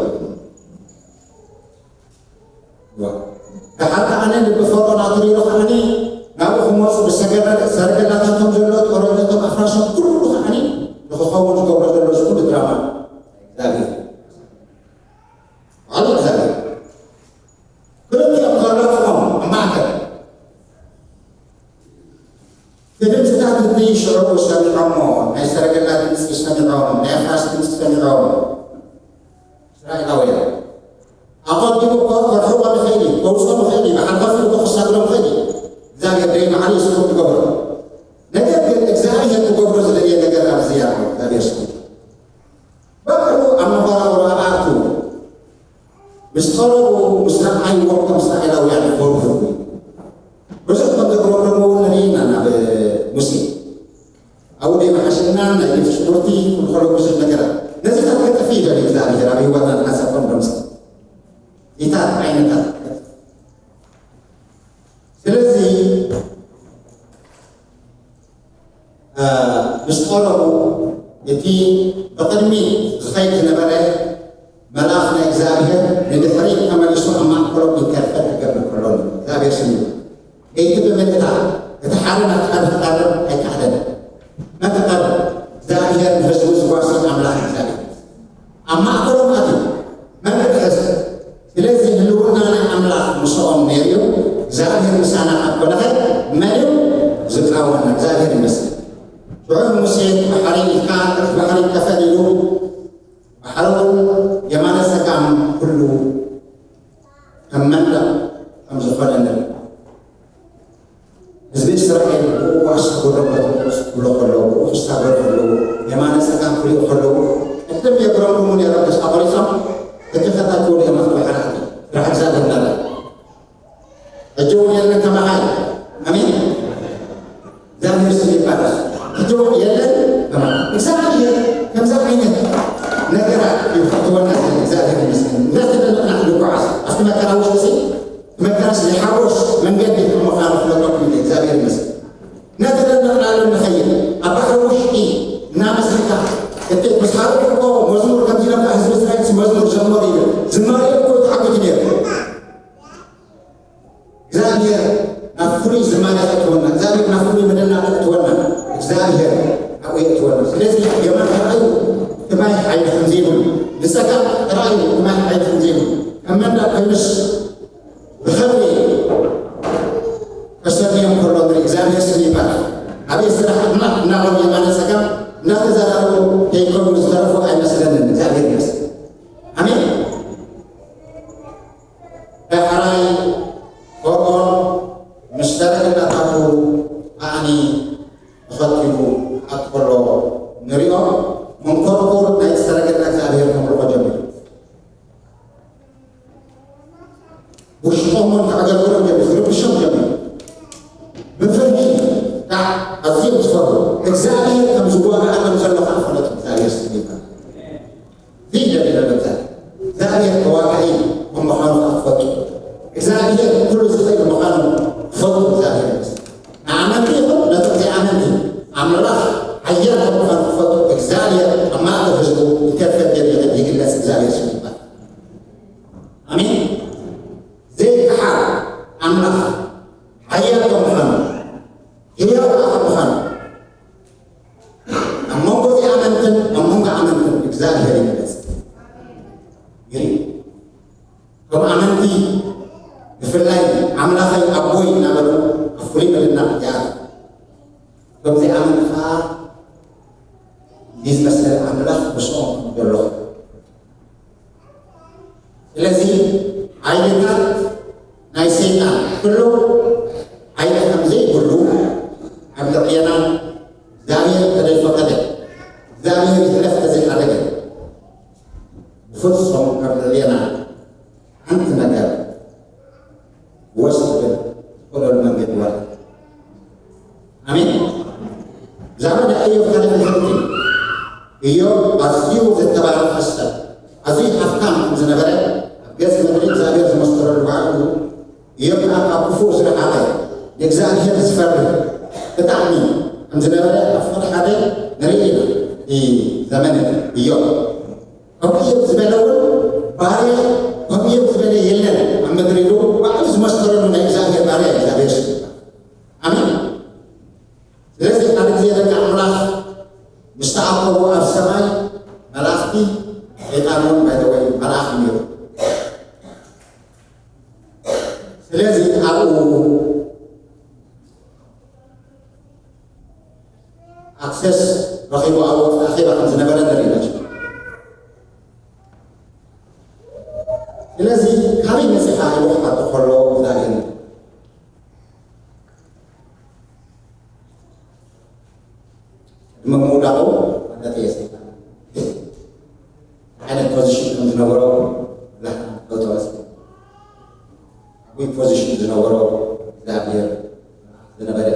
ደሓር ከዓኒ ልቢ ፈርዖን ኣትሪሩ ከዓኒ ናብኡ ክመጹ ብሰገረ-፣ ሰረገላታቶም ዘሎ ጦርነቶም ኣፍራሾም ኩሉ ከዓኒ ንክኸውን ዝገብሮ ዘሎ እዚ ኩሉ ድራማ እግዚኣብሔር። ባዕሉ እግዚኣብሔር። ክልቲኦም ተራጺሞም ኣብ ማእከል እቲ ድምፅታት እቲ ሽዑ ሰሚዖሞ፣ ናይ ሰረገላ ድምፂ ሰሚዖም፣ ናይ ኣፍራስ ድምፂ ሰሚዖም። እስራኤላውያን ኣቐዲሙ እኮ ከርሕቖም ይኽእል እዩ፣ ከውፅኦም ይኽእል እዩ፣ ባሕሪ ከፊሉ እኮ ክሳግሮም ይኽእል እዩ። እግዚኣብሔር ደይ መዓሪ ስሩዕ ትገብሮ። ነገር ግን እግዚኣብሔር ክገብሮ ዝደልየ ነገር ኣብዚ ኣሎ። እግዚኣብሔር ስሙ ባዕሉ ኣብ መባራብሮ ኣርኣቱ ምስ ቀረቡ ምስ ረኣይዎም ከም እስራኤላውያን ፈርሁ። ብዙሕ ከም ዘጉረምረሙ እውን ንርኢ ኢና ናብ ሙሴ። ኣብኡ ደይመሓሸና ናይ ግብፂ ሽጉርቲ ክብሉ ከለዉ ብዙሕ ነገራት። ነዚታት ከጥፍእ ይደልዩ እግዚኣብሔር ኣብ ህይወትና ንሓሳብ ከም ደምስ። ዚታት ዓይነታት። ስለዚ እ፣ ምስ ቀረቡ እቲ ብቕድሚት ዝኸይድ ዝነበረ መልኣኽ ናይ እግዚኣብሔር ንድሕሪት ተመሊሱ ኣብ ማእከሎም ኢንተርፌር ክገብር ከሎ ንርኢ። እግዚኣብሔር ስም ይባረክ። ለይቲ ብምልእታ እቲ ሓደ ናብቲ ሓደ ክቐርብ ኣይከኣለን። መን ክቐርብ? እግዚኣብሔር ንህዝቡ ዝጓሲ ኣምላኽ እግዚኣብሔር። ኣብ ማእከሎም ኣትዩ መን ክድሕዝ? ስለዚ ህልውና ናይ ኣምላኽ ምስኦም ነይሩ እዩ። እግዚኣብሔር ምሳና ካብ ኮነኸ መን እዩ ዝቃወመና? እግዚኣብሔር ይመስገን። ሽዑ ሙሴ እቲ ባሕሪ ኢልካ እቲ ባሕሪ ከፈል ኢሉ ባሕሪ እውን የማነ ጸጋም ኩሉ ከም መንደቕ ከም ዝኾነ ንርኢ። ህዝቢ እስራኤል ብእኡ ኣሳጎሮም በተመለሱ ክብሎ ከለዉ፣ ብእኡ ክሳገሩ ከለዉ፣ የማነ ጸጋም ክሪኡ ከለዉ፣ ቅድም የጉረምርሙ ነይሮም፣ ተስፋ ቆሪጾም፣ እቲ ከታተሉ እዮም ኣብቲ ባሕሪ ኣትዮም። ስራሕ እግዚኣብሔር እንዳለ። ሕጂ እውን የለን ከማኻ እዩ። ኣሜን። እግዚኣብሔር ስም ይባረክ። ሕጂ እውን የለን ከማኻ። እግዚኣብሔር ከምዚ ዓይነት ነገራት እዩ ክፈትወና ዝደሊ። እግዚኣብሔር ይመስገን። እንዳተደነቕና ክንጓዓዝ ኣብቲ መከራ ውሽጢ መከራስ ዘይሓጎስ መንገዲ ከም ምዃኑ ክነግረኩም ኢለ እግዚኣብሔር ይመስገን። እናተደነቕናሉ ንኸይድ ኣብ ባሕሪ ውሽጢ እናመስልካ እቲ ምስ ሓለፉ እኮ መዝሙር ከምዚ ኢሎም ከዓ ህዝቢ እስራኤልስ መዝሙር ዘመሩ ይብል። ዝማሬ እኮ ተዓዊቱ ነይሩ። እግዚኣብሔር ናብ ፍሉይ ዝማሬ ከእትወና፣ እግዚኣብሔር ናብ ፍሉይ መደናቕ ከእትወና እግዚኣብሔር ኣብኡ የእትወና። ስለዚ የማን ተራእዩ እቲ ማይ ሓይሊ ከም ዘይብሉ፣ ንጸጋም ተራእዩ እቲ ማይ ሓይሊ ከም ዘይብሉ፣ ከም መንደቕ ኮይኑስ ብኸብሪ ተሰንዮም ከሎ ንርኢ። እግዚኣብሔር ስም ይባረክ። ኣቤት ስራሕ ኣምላኽ እናበሉ የማነ ጸጋም እናተዘራረቡ ከይከዱ ዝተረፉ ኣይመስለንን። እግዚኣብሔር ይመስገን። ኣሜን። ዳሕራይ ፈርዖን ምስ ሰረገላታቱ ኣኒ ተኸቲሉ ክኣቱ ከሎ ንሪኦ። መንኮርኮር ናይቲ ሰረገላ እግዚኣብሔር ከምልኾ ጀሚሩ። ውሽጦም እውን ከዕገርግሮም ጀሚሩ፣ ክርብሾም ጀሚሩ። ብፍርሂ ከዓ ኣዝዮም ዝፈርሁ። እግዚኣብሔር ከም ዝዋግኣሎም ዘሎ ከዓ ፈለጡ። እግዚኣብሔር ስም ይባረክ። ዘይደለ ነገር እግዚኣብሔር ተዋጋኢ ብምዃኑ ክፈልጡ፣ እግዚኣብሔር ኩሉ ዝኽእል ምዃኑ ክፈልጡ እግዚኣብሔር ይመስል። ንኣመንቲ ይኹን ነቶም ዘይኣመንቲ ኣምላኽ ሓያል ከም ምዃኑ ክፈልጡ እግዚኣብሔር ኣብ ማእከል ህዝቡ ብከርፈት ጀሚሩ ይግለጽ። እግዚኣብሔር ስም ይባረክ። ኣሜን። ዘይከሓድ ኣምላኽ ሓያል ከም ምዃኑ፣ ህያው ከዓ ከም ምዃኑ ኣብ መንጎ ዘይኣመንትን ኣብ መንጎ ኣመንትን እግዚኣብሔር ይግለጽ። ይርኢ። ከም ኣመንቲ ብፍላይ ኣምላኸይ ኣቦይ እናበሉ ኣብ ፍሉይ ምድና ይኣትዉ። ከም ዘይኣመንቲ ከዓ እዚ ዝመሰለ ኣምላኽ ምስኦም ከም ዘሎ። ስለዚ ሓይልታት ናይ ሰይጣን ኩሉ ሓይሊ ከም ዘይብሉ ኣብ ልዕሌና እግዚኣብሔር ተዘይፈቐደ፣ እግዚኣብሔር ይሕለፍ ተዘይሓደገ፣ ብፍጹም ኣብ ልዕሌና ሓንቲ ነገር ወስ ክብል ዝኽእለሉ መንገዲ ዋላ። ኣሜን። ብዛዕባ ናይ እዮብ ታሪኽ ንፈልጥ ኢና። እዮብ ኣዝዩ ዝተባረኸ ሰብ፣ ኣዝዩ ሃብታም ከም ዝነበረ ኣብ ገጽ ምድሪ እግዚኣብሔር ዝመሰከረሉ ባዕሉ እዩ። ኢዮብ ከዓ ካብ ክፉእ ዝረሓቐ፣ ንእግዚኣብሔር ዝፈርህ ብጣዕሚ ከም ዝነበረ ኣብ ክፋል ሓደ ንርኢ ኢና። እቲ ዘመነ ኢዮብ ከምኡ ኢዮብ ዝበለ እውን ባርያ ከምኡ ኢዮብ ዝበለ የለን ኣብ ምድሪ ኢሉ ባዕሉ ዝመስከረሉ ናይ እግዚኣብሔር ባርያ እዩ እግዚኣብሔር ስም። ኣሜን። ስለዚ ሓደ ግዜ ደቂ ኣምላኽ ምስ ተኣከቡ ኣብ ሰማይ መላእኽቲ፣ ሰይጣን እውን ባይተወይ መልኣኽ ነይሩ። ስለዚ ኣብኡ ኣክሰስ ረኺቡ ኣብኡ ኣኼባ ከም ዝነበረ ንርኢ መቸም። ስለዚ ካበይ መጺኻ ኢሉ ክሓቶ ከሎ እግዚኣብሔር ቅድሚ ምውዳቑ ኣነጥየ ሰይጣን ዓይነት ፖዚሽን ከም ዝነበሮ ላሕና ተውተወስ ዓብይ ፖዚሽን ዝነበሮ እግዚኣብሔር ዝነበረ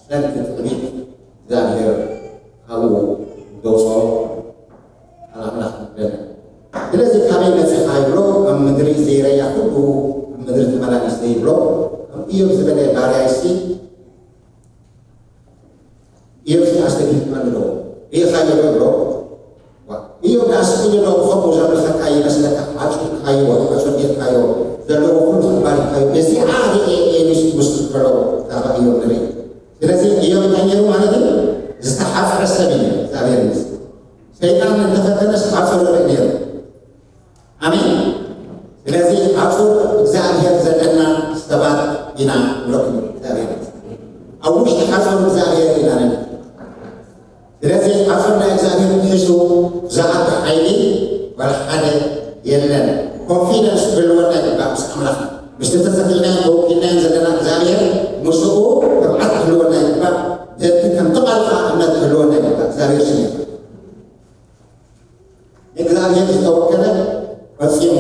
ሰንቲ ትዕቢት እግዚኣብሔር ካብኡ ዘውፅኦ ኣምላኽ ንግደና። ስለዚ ካበይ መፂኻ ይብሎ፣ ኣብ ምድሪ ዘይረያ ኩሉ ኣብ ምድሪ ተመላሊሰ ይብሎ። ከም ኢዮብ ዝበለ ባርያይሲ ኢዮብ ኣስተብሂልካ ኣሎ ዶ? ርኢኻዮ ዶ? ኢዮብ ደኣ ስቕ ኢሉ ዶ ከምኡ ዘምልኸካ ይመስለካ? ሓጹርካዮ፣ ሓጹር ጌርካዮ፣ ዘለዎ ኩሉ ባሪኻዮ። እዚኣ ርኤ ኤሊስ ምስ ከሎ ብዛዕባ ኢዮብ ንርኢ። ስለዚ ኢዮብ እንታይ ነይሩ ማለት እዩ? ዝተሓጽረ ሰብ እዩ። እግዚኣብሔር ይመስገን። ሰይጣን እንተፈተነስ ሓጹር ይርኢ ነይሩ። ኣሜን። ስለዚ ሓጹር እግዚኣብሔር ዘለና ሰባት ኢና ንረክቡ። እግዚኣብሔር ይመስገን። ኣብ ውሽጢ ሓጹር እግዚኣብሔር ኢና ንነብር። ስለዚ ሓጹር ናይ እግዚኣብሔር ትሕዝኡ ዝኣቱ ሓይሊ ዋላ ሓደ የለን። ኮንፊደንስ ክህልወና ይግባእ ምስ ኣምላኽ። ምስቲ ተሰኪዕናዮን ተወኪልናዮን ዘለና እግዚኣብሔር ምስኡ ትብዓት ክህልወና ይግባእ። በቲ ከምቲ ቃልካ እምነት ክህልወና ይግባእ። እግዚኣብሔር ስም ይባረክ። ንእግዚኣብሔር ዝተወከለ ፈጺሙ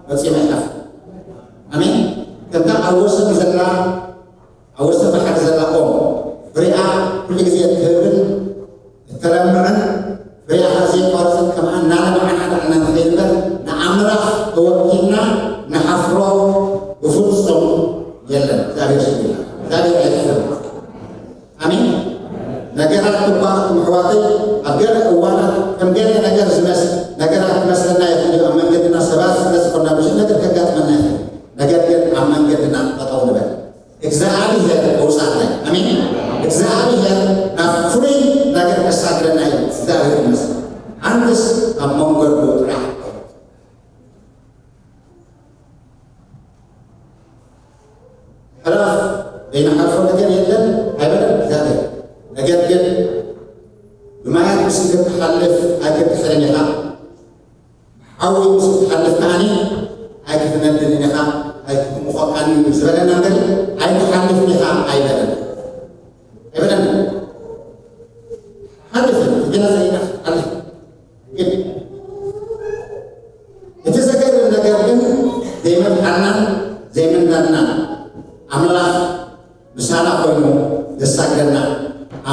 ፈጺሙ ኣይሓፍርን። ኣሜን። ከምታ ኣብ ወሰን ዘላ ኣብ ወሰን ባሕሪ ዘላ ኦም ፍሬኣ ኩሉ ግዜ እትህብን እተለምዕን ፍሬኣ ከኣ ዘየቋርጽን ከምኣ እናለምዓና ንዓና ንኸይድ እምበር ንኣምላኽ ተወኪልና ንሓፍሮ ብፍጹም የለን። እግዚኣብሔር ስሙ ይባረክ። እግዚኣብሔር ኣይሕፍርን። ኣሜን። ነገራት እኳ ኣሕዋተይ ኣብ ገለ እዋናት ከም ገለ ነገር ዝመስ ነገራት ክመስለና ይኽእል እዩ። ኣብ መንገድና ሰባት ስለ ዝኾንና ብዙሕ ነገር ከጋጥመና ይኽእል። ነገር ግን ኣብ መንገድና ጠጠው ንበል። እግዚኣብሔር ኣውጻእና። ኣሜን። እግዚኣብሔር ናብ ፍሉይ ነገር ከሳግረና እዩ። እግዚኣብሔር ይመስገን። ኣንትስ ኣብ መንገዱ ጥራሕ ሕለፍ ዘይንሓልፎ ነገር የለን ኣይበለን እግዚኣብሔር። ነገር ግን ብማያት ምስ ክትሓልፍ ኣይክትሕርን ኢኻ። ብሓዊ ምስ ክትሓልፍ ከዓኒ ኣይክትነድድን ኢኻ። ኣይክትምኾካኒ ዝበለና እምበር ኣይትሓልፍን ኢኻ ኣይበለን። ኣይበለን። ሓልፍ ግና ዘይና ሓልፍ ግን እቲ ዘገርም ነገር ግን ዘይመድሓናን ዘይምንዳድናን ኣምላኽ ምሳና ኮይኑ ዘሳግረና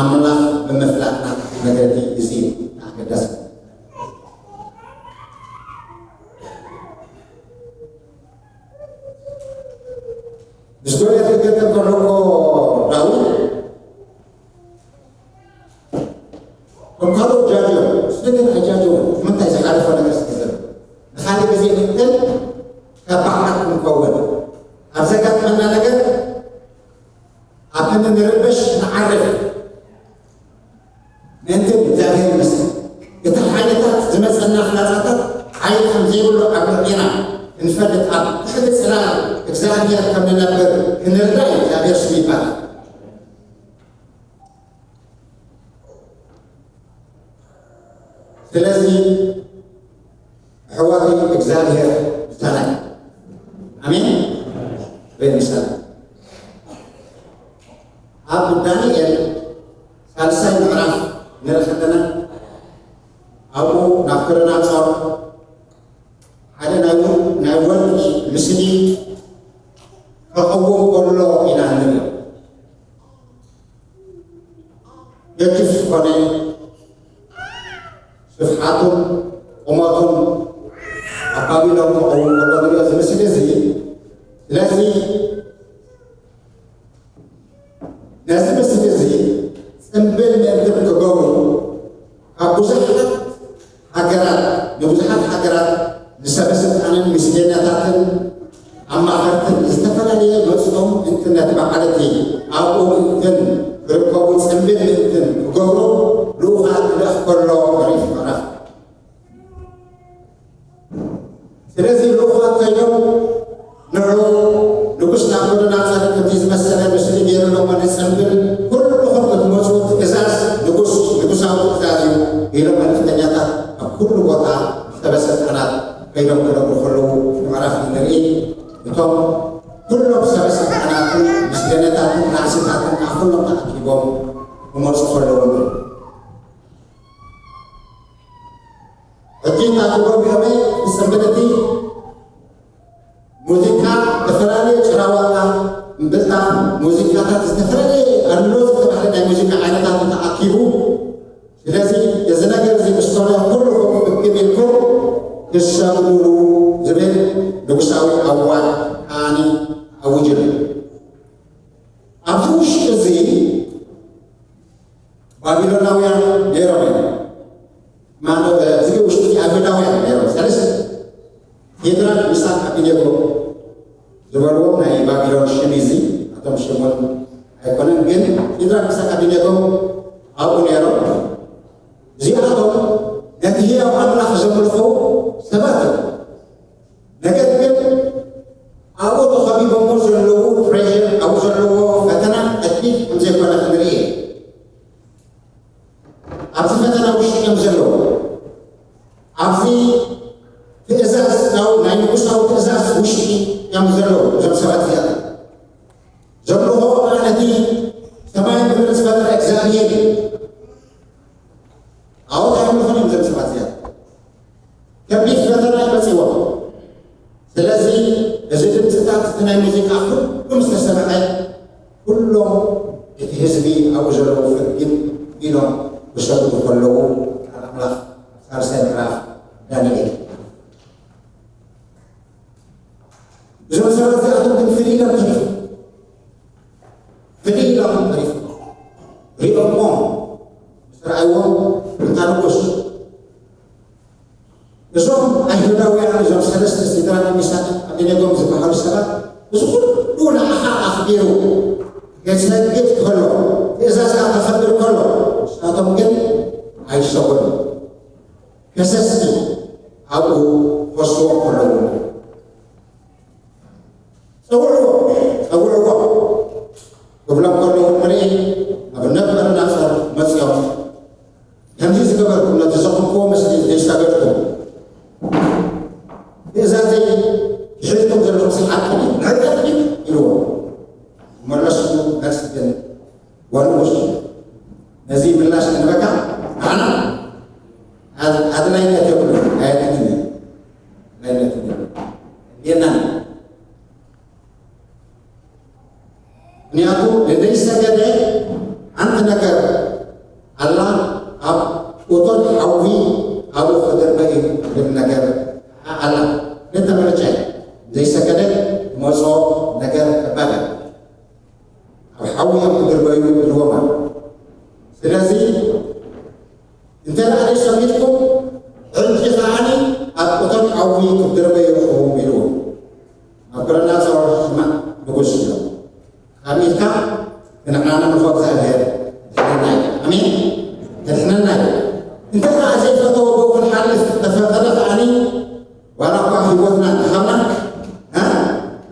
ኣምላኽ ብምፍላጥና መገዲ እዚ ኣገዳሲ። ምስ ጎልያድ ክገጥም ከሎ እኮ ዳዊት ከም ካልኦት ጃጅ እዮም። እሱ ግን ኣይጃጅውን። ንምንታይ? ዝሓለፎ ነገር ስለ ዘሎ። ንኻልእ ግዜ ንቅተል ካብ ባዕላት ክንከውን ኣብ ዘጋጥመና ነገር ኣብ ክንዲ ንርበሽ ንዓርፍ። ምእንቲ እግዚኣብሔር ይመስገን። እቲ ሓይልታት ዝመጸና ፍላጻታት ሓይሊ ከም ዘይብሉ ኣብ ልዕሌና ክንፈልጥ ኣብ ትሕቲ ጽላል እግዚኣብሔር ከም ንነብር ክንርዳእ እዩ። እግዚኣብሔር ስሙ ይባረክ። ስለዚ ኣሕዋተይ እግዚኣብሔር ምሳና እዩ። ኣሜን። ወይ ምሳና ኣብ ዳንኤል ሳልሳይ ምዕራፍ ንርኢ ከለና ኣብኡ ናብ ከረናጾር ሓደ ናይ ወ- ናይ ወርቂ ምስሊ ከቐውም ከሎ ኢና ንርኢ። ገጅፍ ዝኾነ ስፍሓቱን ቁመቱን ኣብ ባቢሎን ክኸውን ከሎ ንሪኦ። እዚ ምስሊ እዚ ስለዚ ነዚ ምስሊ እዚ ጽምብል ምእንቲ ክገብሩ ካብ ብዙሓት ሃገራት፣ ንብዙሓት ሃገራት ንሰበ ስልጣንን ሚስዮናታትን ኣማኸርትን ዝተፈላለየ መጽኦም እንትን ነቲ በዓል እቲ ኣብኡ እንትን ክርከቡ ጽምብል ምእንትን ክገብሩ ልኡኻት ክልእኽ ከሎ ተሪፉ ምዕራፍ። ስለዚ ልኡኻት ኮይኖም ንዑ ንጉስ ናቡከደነፆር ከምዚ ዝመሰለ ምስሊ ገይሩሎም ንፅምብል ኩልኹም ክትመፁ ትእዛዝ ንጉስ ንጉሳዊ ትእዛዝ እዩ ኢሎም መልእኽተኛታት ኣብ ኩሉ ቦታ ሰበ ስልጣናት ከይዶም ክነግሩ ከለዉ ምዕራፍ ንርኢ። እቶም ኩሎም ሰበ ስልጣናትን ምስገነታትን ራእስታትን ኣብ ኩሎም ተኣኪቦም ክመፁ ከለዉ ንርኢ። ሕጂ እንታይ ክገብሩ እዮም? ዝፅምብል እቲ ሙዚቃ ዝተፈላለየ ጭራዋጣ፣ እምብልታ፣ ሙዚቃታት ዝተፈላለየ ኣሎ ዝተባህለ ናይ ሙዚቃ ዓይነታት ተኣኪቡ። ስለዚ እዚ ነገር እዚ ምስ ኮነ ኩልኹም እክብ ኢልኩም ትሰምዑ ዝብል ንጉሳዊ ኣዋጅ ከዓኒ ኣውጅሉ። ኣብዚ ውሽጢ እዚ ባቢሎናውያን ነይሮም እዮም። ማኖ እዚ ውሽጢ ኣይሁዳውያን ነይሮም። ሰለስተ ሴድራክ፣ ሚሳቅ፣ ኣቢኔጎ ዝበልዎም ናይ ባቢሎን ሽም እዚ ኣቶም ሽሞን ኣይኮነን፣ ግን ሴድራክ፣ ሚሳቅ፣ ኣቢኔጎ ኣብኡ ነይሮም። እዚኣቶም ነቲ ህያው ኣምላኽ ዘምልኹ ሰባት እዮም። ነገር ግን ኣብኡ ተኸቢቦሞ ዘለዉ ፕሬሽር፣ ኣብኡ ዘለዎ ፈተና ቀሊል ከም ዘይኮነ ክንርኢ እዮም። ኣብዚ ፈተና ውሽጢ እዮም ዘለዉ። ኣብዚ ትእዛዝ፣ ናይ ንጉሳዊ ትእዛዝ ውሽጢ እዮም ዘለዉ እዞም ሰባት እዚኣቶም። ዘምልኾ ከኣ ነቲ ሰማይን ምድርን ዝፈጠረ እግዚኣብሔር እዩ። ኣብኡ እንታይ ምኾኑ እዮም እዞም ሰባት እዚኣቶም? ከቢድ ፈተና እዩ መጺዎም። ስለዚ እዚ ድምፅታት እቲ ናይ ሙዚቃ ኩሉ ምስ ተሰምዐ፣ ኩሎም እቲ ህዝቢ ኣብኡ ዘለዉ ፍግም ኢሎም ክሰግዱ ከለዉ፣ ቃል ኣምላኽ ኣብ ሳልሳይ ምዕራፍ ዳንኤል፣ እዞም ሰባት እዚኣቶም ግን ፍልይ ኢሎም ተሪፎም። ፍልይ ኢሎም ተሪፎም። ሪኦሞ ምስ ረኣይዎም፣ እታ ንጉስ፣ እዞም ኣይሁዳውያን፣ እዞም ሰለስተ፣ ሲድራቅ፣ ሚሳቅ፣ ኣቤኔጎ ዝበሃሉ ሰባት፣ እዚ ኩሉ ንዓኻ ኣኽቢሩ ክሰግድ ከሎ፣ ትእዛዝካ ከኸብር ከሎ፣ ንሳቶም ግን ኣይሰገዱን። ከሰስቲ ኣብኡ ክኸስዎ ከለዉ፣ "ጸውዕዎ፣ ጸውዕዎ" ክብሎም ከለዉ ንርኢ። ናቡከደነፆር መጺኦም፣ "ከምዚ ዝገበርኩም፣ ነቲ ዘቑምክዎ ምስሊ ዘይሰገድኩም፣ ትእዛዘይ ዝሒዝኩም ዘለኹም ሓቂ ድዩ? ንዕቀት ድዩ?" ኢልዎም። ዝመለስሉ መልሲ ግን፣ "ወንጉስ፣ ነዚ ምላሽ ክንበካ ንዓና ኣድ-፣ ኣድላይነት የብሉን፣ ኣየድልን እዩ። ኣድላይነት የብሉን። የናን። ምክንያቱ ንዘይሰገደ ሓንቲ ነገር ኣላ፣ ኣብ እቶን ሓዊ ኣብኡ ክድርበ እዩ ዝብል ነገር ኣላ። ክልተ ምርጫ እዩ። ዘይሰገደ ዝመጾ ነገር ከባድ እዩ። ኣብ ሓዊ እዮም ክድርበዩ ኢልዎም ኣሎ። ስለዚ እንተ ደኣ ዘይሰሚዕኩም፣ ሕጂ ከዓኒ ኣብ እቶን ሓዊ ክትድርበዩ ኢኹም" ኢልዎም። ናቡከደነፆር፣ "ስማዕ ንጉስ" ኢሎም። ካብ ኢድካ ክንዓና ንፎ እግዚኣብሔር ድሕነና እዩ። ኣሜን። ድሕነና እዩ። እንተ ደኣ ዘይፈተወ ብኡ ክንሓልፍ ተፈቐደ ከዓኒ፣ ዋላ እኳ ህይወትና እንተሃብና፣ እ?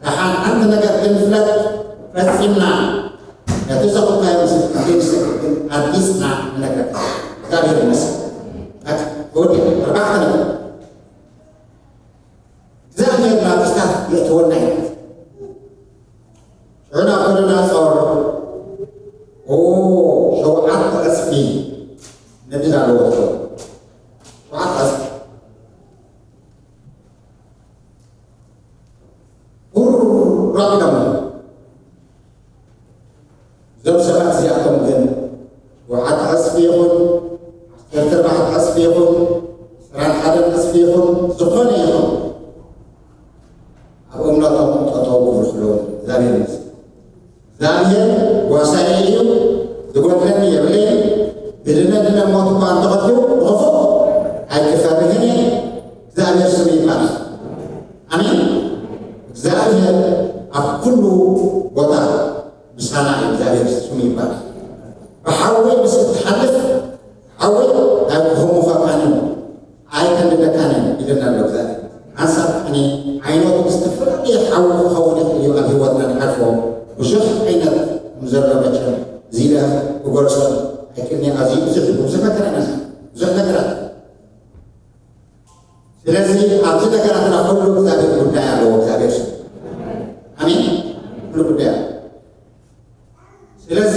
ደሓን ሓንቲ ነገር ግን ፍለጥ፣ ፈጺምና ነቲ ዘቑምካዮ ምስ ክንሰግድ ግን ኣርጊጽና ንነግረካ። እግዚኣብሔር ይመስገን። በቃ፣ ወዲ፣ ኣርባዕተ ነገር። እግዚኣብሔር ናብ ክስታት የእትወና እዩ። ሽዑ ናቡከደነፆር፣ ኦ፣ ሸውዓተ ዕጽፊ ነቢት ኣለዎ። ሸውዓተ ዕጽፊ። ቁሩብ ኢሎሞ። እዞም ሰባት እዚኣቶም ግን ሸውዓተ ዕጽፊ ይኹን፣ ዓሰርተ ኣርባዕተ ዕጽፊ ይኹን፣ ዕስራን ሓደን ዕጽፊ ይኹን፣ ዝኾነ ይኹን፣ ኣብ እምነቶም ጠጠው ክብሉ እግዚኣብሔር ይመስገን። እግዚኣብሔር ጓሳየ እዩ፣ ዝጎድለኒ የብለይን። ብድነት እሞ እኳ እንተቐትሉ ብኽፉእ ኣይክፈርህን እየ። እግዚኣብሔር ስሙ ይባረክ። ኣሜን። እግዚኣብሔር ኣብ ኩሉ ቦታ ምሳና እዩ። እግዚኣብሔር ስሙ ይባረክ። ብሓዊ ምስ እትሓልፍ ሓዊ ኣይክህሙኸካን እዩ፣ ኣይከንድደካን እዩ ኢልና ኣሎ እግዚኣብሔር። ሓንሳብ ከነ ዓይኖት ዝተፈላለየ ሓዊ ክኸውን ይኽእል እዩ ኣብ ህይወትና ንሓልፎ ብዙሕ ዓይነት ከም ዘሎ መቸም እዚ ኢለ ክገልጾ ኣይክእልን እየ። ኣዝዩ ብዙሕ ብዙሕ መከራ ኢና፣ ብዙሕ ነገራት። ስለዚ ኣብዚ ነገራትና ኩሉ እግዚኣብሔር ጉዳይ ኣለዎ። እግዚኣብሔር ስም ኣሜን። ኩሉ ጉዳይ ኣለዎ። ስለዚ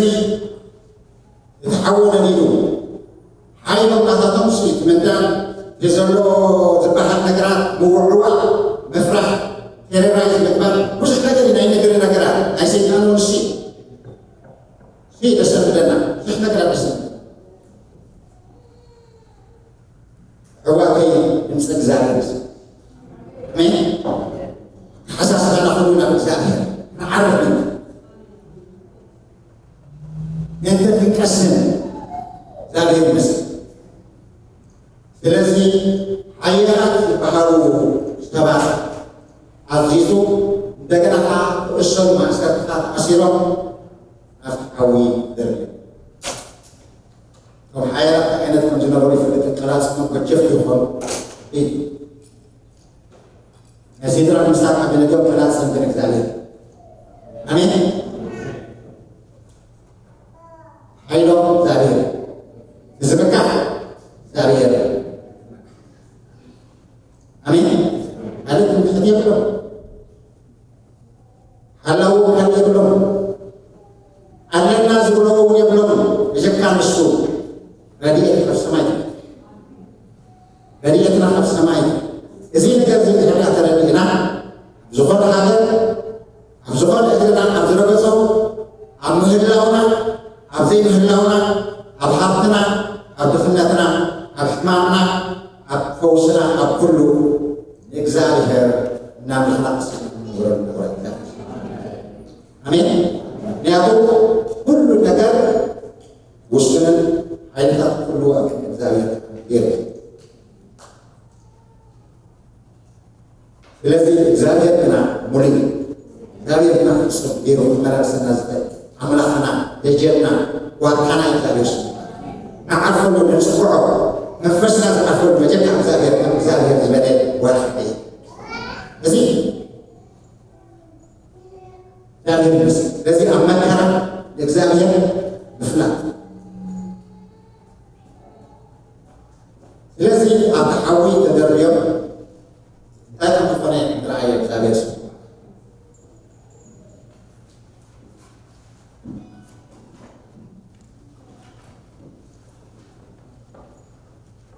እቲ ሓዊ ነዲዱ ሓይሎም ናታቶም ስኢት ምንዳል፣ እቲ ዘሎ ዝበሃል ነገራት ምውዕዋዕ፣ ምፍራሕ፣ ቴረራይዝ ምግባር፣ ብዙሕ ነገር እዩ። ናይ ነገር ነገራት ናይ ሰይጣን እውን ስኢት ስኢት ዘሰምደና ብዙሕ ነገራት ዘሰምደና። ኣሕዋተይ፣ ድምፂ እግዚኣብሔር ይስማዕ። ኣሜን። ተሓሳስባና ኩሉ ናብ እግዚኣብሔር ንዓርፍ። ምእንቲ ምእንቲ ክንቀስን እግዚኣብሔር ይመስል። ስለዚ ሓያላት ዝበሃሉ ሰባት ኣዚዙ፣ እንደገና ከዓ ክእሰሩ ማእሰርትታት ኣሲሮም ናብቲ ሓዊ ደርብዮም። እቶም ሓያላት እንታይ ዓይነት ከም ዝነበሩ ይፍለጥ። ቀላጽሞም ገጀፍቲ ይኾኑ። ናይ ሲድራቅ ሚሳቅ ኣቤደጎ ቀላጽም ግን እግዚኣብሔር። ኣሜን። ሓይሎም እግዚኣብሔር። ንዝብቃዕ እግዚኣብሔር። ኣሜን። ካልእ ትምክሕቲ የብሎም። ሃላው ካልእ የብሎም። ኣለና ዝብሎ እውን የብሎም። ብጀካ ንሱ ረድኤት ካብ ሰማይ። ረድኤትና ካብ ሰማይ። እዚ ነገር እዚ እንድሕር ተረዲእና፣ ኣብ ዝኾነ ሃገር፣ ኣብ ዝኾነ እግርና ኣብ ዝረገጾ፣ ኣብ ምህላውና፣ ኣብ ዘይምህላውና፣ ኣብ ሃብትና፣ ኣብ ድኽነትና፣ ኣብ ሕማምና፣ ኣብ ፈውስና፣ ኣብ ኩሉ ንእግዚኣብሔር እናምለኽና ቀስ ኢልና ክንነብሮ ንገብሮ። ኣሜን። ምክንያቱ ኩሉ ነገር ውሱንን ሓይልታት ኩሉ ኣብ ቅድሚ እግዚኣብሔር ይርከብ። ስለዚ እግዚኣብሔር ግና ሙሉእ እዩ። እግዚኣብሔር ግና ፍጹም ገይሩ ክመላለሰና ዝኽእል ኣምላኽና፣ ደጀንና፣ ዋርካና እዩ እግዚኣብሔር ስሙ። ንዓርፈሉ፣ ንጽውዖ፣ መንፈስና ዝዓርፈሉ መጀመርያ እግዚኣብሔር፣ ከም እግዚኣብሔር ዝበለ ዋርካ እዩ። እዚ እግዚኣብሔር ይመስገን። ስለዚ ኣብ መከራ ንእግዚኣብሔር ምፍላጥ። ስለዚ ኣብቲ ሓዊ ተደርብዮም እንታይ ከም ዝኾነ ዝረኣየ እግዚኣብሔር ስሙ።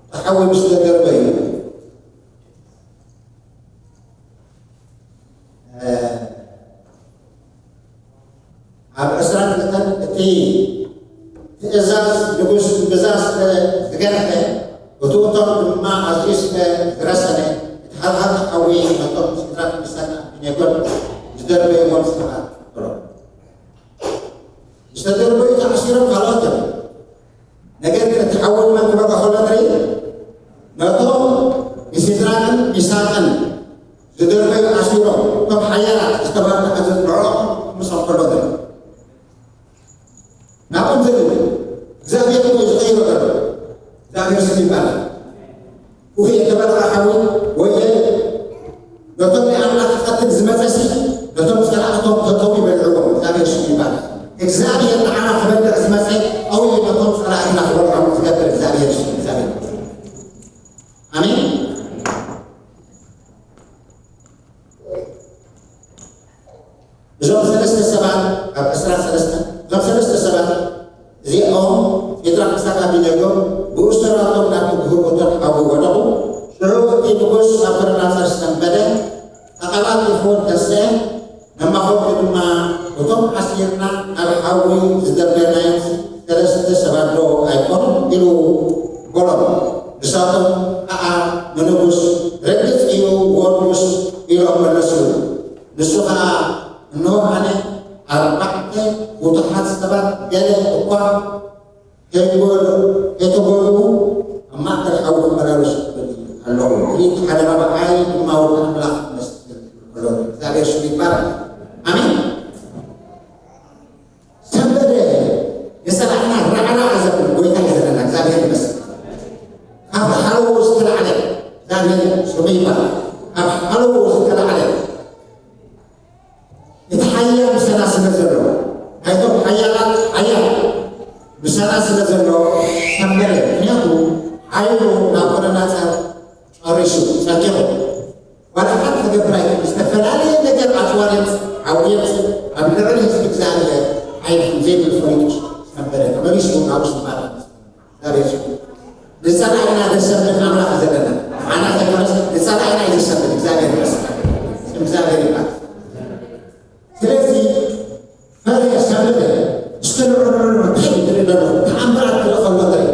እቲ ሓዊ ምስ ተደርበዩ፣ እ፣ ኣብ ዕስራን ክልተን እቲ ትእዛዝ ንጉስ እምብዛ ስለ ዝገንሐ፣ እቱ እቶም ድማ ኣዝዩ ስለ ዝረሰነ፣ እቲ ሃልሃልቲ ሓዊ ነቶም ሲድራቅ ሚሳቅን ኣቤደጎን ዝደርበይዎም ሰባት ቀተሎም። ዝተደርበዩ ተኣሲሮም ካልኦት እዮም። ነገር ግን እቲ ሓዊ ንመን ክበርዖ ከሎ ንርኢ? ነቶም ንሲድራቅን ሚሳቅን ዝደርበዩ ኣሲሮም፣ እቶም ሓያላት ዝተባህሉ ሓዘት ንዕኦም ክምሶም ከሎ ንርኢ። ናብኦም ዘሉ እግዚኣብሔር እኮ እዩ ዝቐይሮ ዘሎ። እግዚኣብሔር ስም ይባላል። ውህይ የተበላ ሓዊ ወየ ነቶም ናይ ኣምላኽ ክቐትል ዝመጸ ሲ ነቶም ጸላእቶም ተጠው ይበልዕዎም። እግዚኣብሔር ስም ይባላል። እግዚኣብሔር ንዓና ክበልዕ ዝመጸ ጠው ነቶም ጸላእትና ክበልዖም ዝገብር እግዚኣብሔር ስም እግዚኣብሔር። ኣሜን። እዞም ሰለስተ ሰባት ኣብ ዕስራ ሰለስተ እዞም ሰለስተ ሰባት እዚኦም ሲድራቅ ሚሳቅ ኣቤደጎ ብእሱራቶም ናብቲ ግሁር እቶን ሓዊ ወደቑ። ሽዑ እቲ ንጉስ ናቡከደነፆር ሰንበደ፣ ተቐላጢፉ ተስአ፣ መማኽርቱ ድማ፣ እቶም ኣሲርና ናብ ሓዊ ዝደርበናዮም ሰለስተ ሰባት ዶ ኣይኮኑን? ኢሉ በሎም። ንሳቶም ከዓ ንንጉስ፣ ርግጽ እዩ፣ እወ ንጉስ፣ ኢሎም መለሱሉ። ንሱ ኸዓ፣ እንሆ፣ ኣርባዕተ ብዙሓት ሰባት ገለ እኳ ከይጎሉ፣ ከይተጎልኡ ኣብ ማእከል ሓዊ ክመላለሱ ይኽእሉ ኣለዉ። እቲ ሓደ ራብዓይ ድማ ወዲ ኣምላኽ ክመስል ከሎ እግዚኣብሔር ስሙ ይባረክ። ኣሜን። ሰንበደ ንጸላእና ራዕራዕ ዘብል ጎይታ እዩ ዘለና። እግዚኣብሔር ይመስል። ካብ ሓለዎ ዝተላዕለ እግዚኣብሔር ስሙ ይባረክ። ካብ ሓለዎ ዝተላዕለ እቲ ሓያል ምሳና ስለ ዘሎ፣ ናይቶም ሓያላት ሓያል ምሳና ስለ ዘሎ ሰንበደ። ምክንያቱ ሓይሉ ናብ ቁረናጸር ጨሪሱ ጸቂቑ። ዋላ ሓንቲ ክገብር ኣይክእል። ዝተፈላለየ ነገር ኣጽዋር የምጽእ፣ ሓዊ የምጽእ፣ ኣብ ልዕሊ ህዝቢ እግዚኣብሔር ሓይሊ ከም ዘይብል ፈሊጡ ሰንበደ ተመሊሱ ናብ ስልጣን እግዚኣብሔር ስሙ። ንጸላኢና ዘሰንብድ ኣምላኽ እዩ ዘለና። ንዓና ዘይኮነስ ንጸላኢና እዩ ዘሰንብድ። እግዚኣብሔር ይመስገን። ስም እግዚኣብሔር ይባረክ። ስለዚ ፈሪሐ ሰንበደ። እስከ ንዑ ንዑ ንዑ፣ እንታይ እዩ ዝርኢ ዘሎ? ተኣምራት ክርኢ ከሎ ንርኢ።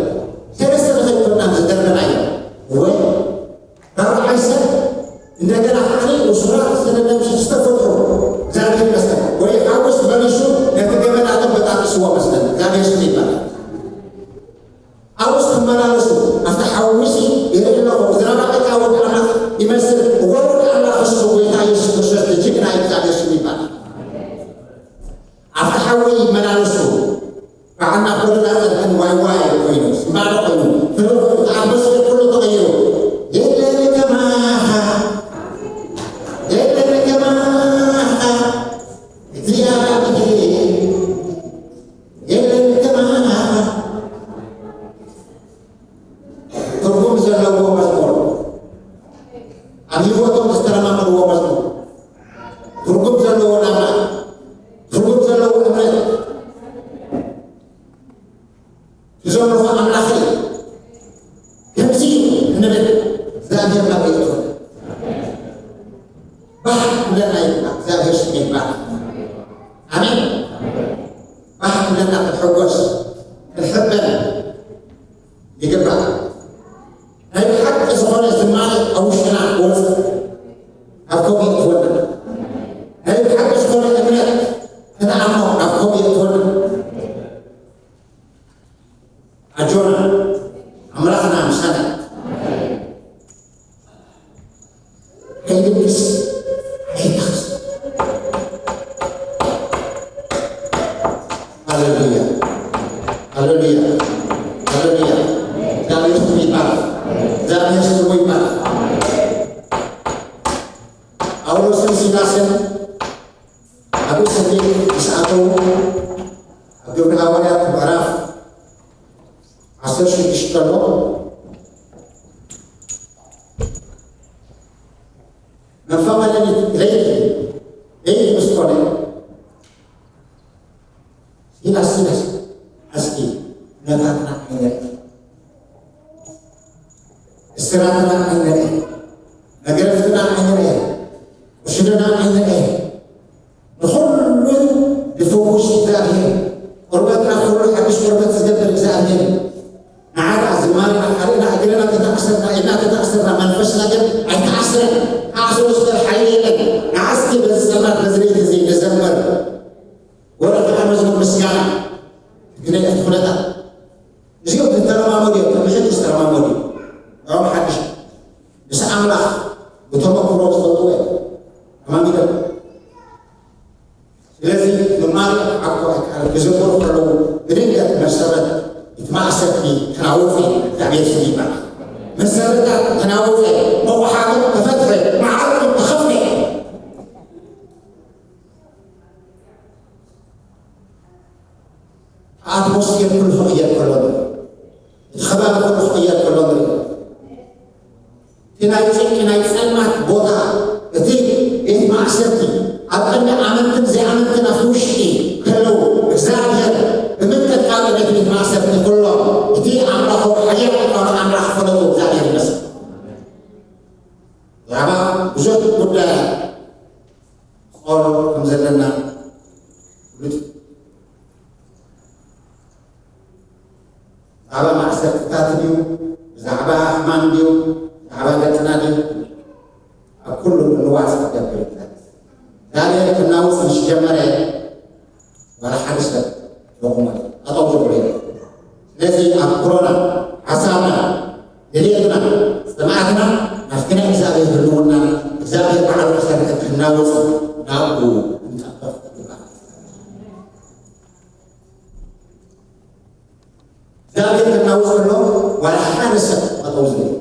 ሰለስተ ንኸይድ ኮና ዝገርመና እዩ። ወይ ራብዓይ ሰብ እንደገና ከዓ እሱራት ስለደምስስ ዝተፈትሑ። እግዚኣብሔር ይመስገን። ወይ ሓጎስ መሊሱ ነቲ ገመዳቶም በጣጢስዎ መስለን። እግዚኣብሔር ስሙ ይባረክ። ኣብኡስ ክመላለሱ ኣብቲ ሓዊሲ ይርኢ ኣለኹ። እዚ ራብዓይ ከዓ ወዲ ኣምላኽ ይመስል። እወ ወዲ ኣምላኽ እሱ ጎይታ የሱስ ክርስቶስ እቲ ጅግና እዩ። እግዚኣብሔር ስሙ ይባረክ። ኣብቲ ሓዊ ይመላለሱ። በዓልና ኩልና ጸድቅን ዋይ ዋይ ኮይኑ፣ ስምባደ ኮይኑ፣ ፍረ ኮይኑ፣ እቲ ኣትሞስፌር ኩሉ ተቐይሩ። የለን ከማኻ፣ የለን ከማኻ፣ እግዚኣብሔር፣ የለን ከማኻ። ትርጉም ዘለዎ መዝሙር፣ ኣብ ህይወቶም ዝተለማመድዎ መዝሙር፣ ትርጉም ዘለዎ ናብራ፣ ትርጉም ዘለዎ እምነት፣ ትዘምርዎ ኣምላኸይ ከምዚ እዩ እንብል። እግዚኣብሔር ናበይ እትኾን? ባህ ክብለና ይግባእ። እግዚኣብሔር ስሙ ይባረክ። ኣሜን። ባህ ክብለና፣ ክንሕጎስ፣ ክንሕበን ይግባእ። ናይ ብሓቂ ዝኾነ ዝማሬ ካብ ውሽጥና ክወፅእ፣ ኣብ ከውሒ እትወና። ናይ ብሓቂ ዝኾነ እምነት ክንኣምኖ፣ ኣብ ከውሒ እትወና። ኣጆና፣ ኣምላኽና ምሳና። ከይድቅስ፣ ከይድቅስ። ሃሌሉያ፣ ሃሌሉያ፣ ሃሌሉያ። እግዚኣብሔር ስሙ ይባረክ፣ እግዚኣብሔር ስሙ ይባረክ። ጳውሎስን ሲላስን ኣብ እስር ቤት ምስ ኣተዉ፣ ኣብ ግብሪ ሃዋርያት ምዕራፍ ዓሰርተ ሽዱሽተ ኣሎ። መንፈቐ ሌሊት፣ ለይቲ፣ ለይቲ ምስ ኮነ፣ ሲላስ፣ ሲላስ፣ እስኪ ኩነታትና ኣይንርእ፣ እስራትና ኣይንርእ፣ መገረፍትና ኣይንርእ፣ ቁስልና ኣይንርእ፣ ንኹሉ ዝፍውስ እግዚኣብሔር፣ ቁርበትና ኩሉ ሓድሽ ቁርበት ዝገብር እግዚኣብሔር፣ ንዓና ዝማሬና፣ ካልእና፣ እግርና ተተኣሰርና፣ ኢድና ተተኣሰርና፣ መንፈስና ግን ኣይተኣስረን። ክኣስሮ ዝኽእል ሓይሊ የለን። ንዓ እስኪ በዚ ጸልማት በዚ ለይቲ እዚ ንዘምር። ወረ ከዓ መዝሙር ምስጋና። ግን እቲ ኩነታት እዚኦም ዝተለማመዱ እዮም። ከም ሕጂ ዝተለማመዱ እዮም። ንዕኦም ሓድሽ ምስ ኣምላኽ ብተመክሮ ዝፈልጥዎ እዮም። ተማሚዶም። ስለዚ ዝማሬ ክዓግቶ ኣይከኣለን። ክዝምሩ ከለዉ ብድንገት መሰረት እቲ ማእሰርቲ ተናወጸ። እግዚኣብሔር ስሙ ይባረክ። መሰረታት ተናወጸ፣ መቑሓቱ ተፈትሐ፣ መዓርጉ ተኸፍተ። ኣትሞስፌር ኩሉ ክቕየር ከሎ ንርኢ። እቲ ከባቢ ኩሉ ክቕየር ከሎ ንርኢ። እቲ ናይ ጭንቂ ናይ ጸልማት ቦታ፣ እቲ ቤት ማእሰርቲ፣ ኣብ ቅድሚ ኣመንትን ዘይኣመንትን ኣብቲ ውሽጢ ከለዉ፣ እግዚኣብሔር ብምንቅጥቃጥ ነቲ ቤት ማእሰርቲ ኩሎም፣ እቲ ኣምላኾም ሓያል ምዃኑ ኣምላኽ ፈለጡ። እግዚኣብሔር ይመስገን። ብዛዕባ ብዙሕ ጉዳያት ጾር ከም ዘለና ፍሉጥ እዩ። ብዛዕባ ማእሰርትታት ድዩ? ብዛዕባ ሕማም ድዩ? ብዛዕባ ደቅና ድዩ? ኣብ ኩሉ ክንዋጽእ ይገብር እዩ። እግዚኣብሔር ክናውፅ ምስ ጀመረ ዋላ ሓደ ሰብ ደቑሞ ጠጠው ዝብሎ የለን። ስለዚ ኣብ ኩሮና ሓሳብና፣ ድልየትና፣ ፅምኣትና ናብቲ ናይ እግዚኣብሔር ህልውና እግዚኣብሔር ባዕሉ ክሰርሕ ክናውፅ ናብኡ ክንጠፍፍ ይግባእ። እግዚኣብሔር ክናውፅ ከሎ ዋላ ሓደ ሰብ ጠጠው ዝብል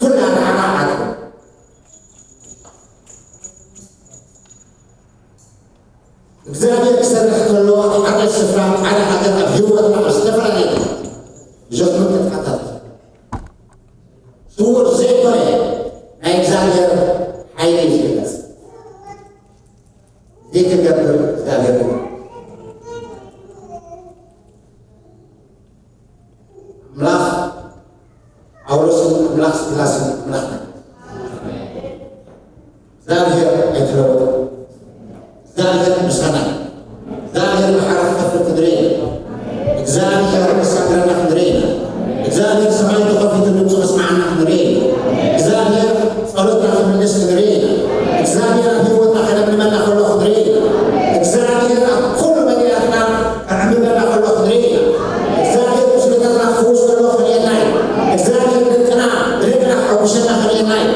ኩላ ንዓዓ ዓርኩ። እግዚኣብሔር ክሰርሕ ከሎ ኣብ ሓደ ስፍራ ሓደ ሃገር ኣብ ህይወትና ኣብ ዝተፈላለየ ብዙሕ ምንቅጥቃጣት ስውር ዘይኮነ ናይ እግዚኣብሔር ሓይሊ እዩ ዝግለጽ። ዘይክገብር እግዚኣብሔር እዩ። ኣምላኽ ጳውሎስን ኣምላኽ ሲላስን ኣምላኽና እዩ። እግዚኣብሔር ኣይተለወጠን። እግዚኣብሔር ምሳና እዩ። እግዚኣብሔር ባሕሪ ክኸፍል ክንርኢ ኢና። እግዚኣብሔር ክሳገረና ክንርኢ ኢና። እግዚኣብሔር ሰማይ ተኸፊቱ ድምፁ ከስምዓና ክንርኢ ኢና። እግዚኣብሔር ጸሎትና ክምልስ ክንርኢ ኢና። እግዚኣብሔር ኣብ ህይወትና ከለምልመና ከሎ ክንርኢ ኢና። እግዚኣብሔር ኣብ ኩሉ መግቢያትና ከዕምበና ከሎ ክንርኢ ኢና። እግዚኣብሔር ቁስልታትና ክፍውስ ከሎ ክንርእየና እዩ። እግዚኣብሔር ደቅና ብደቅና ክሐጉሰና ክንርእየና እዩ።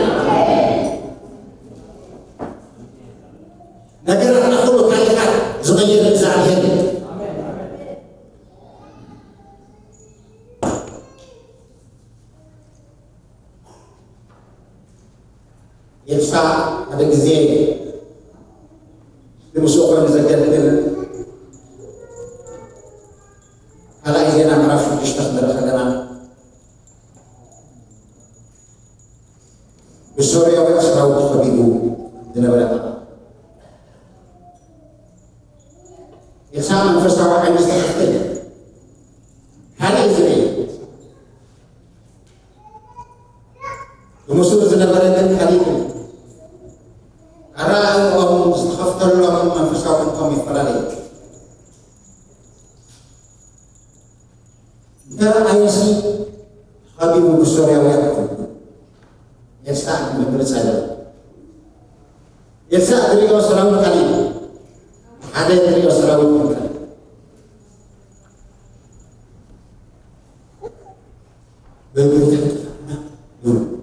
ነገራትና ኩሉ ታሪኻት ዝቐየር እግዚኣብሔር እዩ። ኤልሳ ሓደ ግዜ ንምስኡ ኮይኑ ዘገልግል ካልኣይ ዜና ምዕራፍ ሽዱሽተ ክንርኢ ከለና ብሶርያውያን ሰራዊት ተኸቢቡ ዝነበረ ኤልሳ መንፈሳዊ ዓይኑ ዝተኸፍተ እዩ። ካልእ ዝርኢ ብምስሉ ዝነበረ ግን ካሊእ እዩ። ኣረኣእይኦም ዝተኸፍተሎም መንፈሳዊ ክንቶም ይፈላለዩ። እንተ ረኣዩሲ ተኸቢቡ ብሶርያውያን ክኸውን ኤልሳዕ ምምርጽ ኣይበለን። ኤልሳዕ ዝርእዮ ሰራዊት ካሊእ እዩ። ሓደ ዝርእዮ ሰራዊት ካሊእ። በጎይታ ይጥፋእና ይብሉ።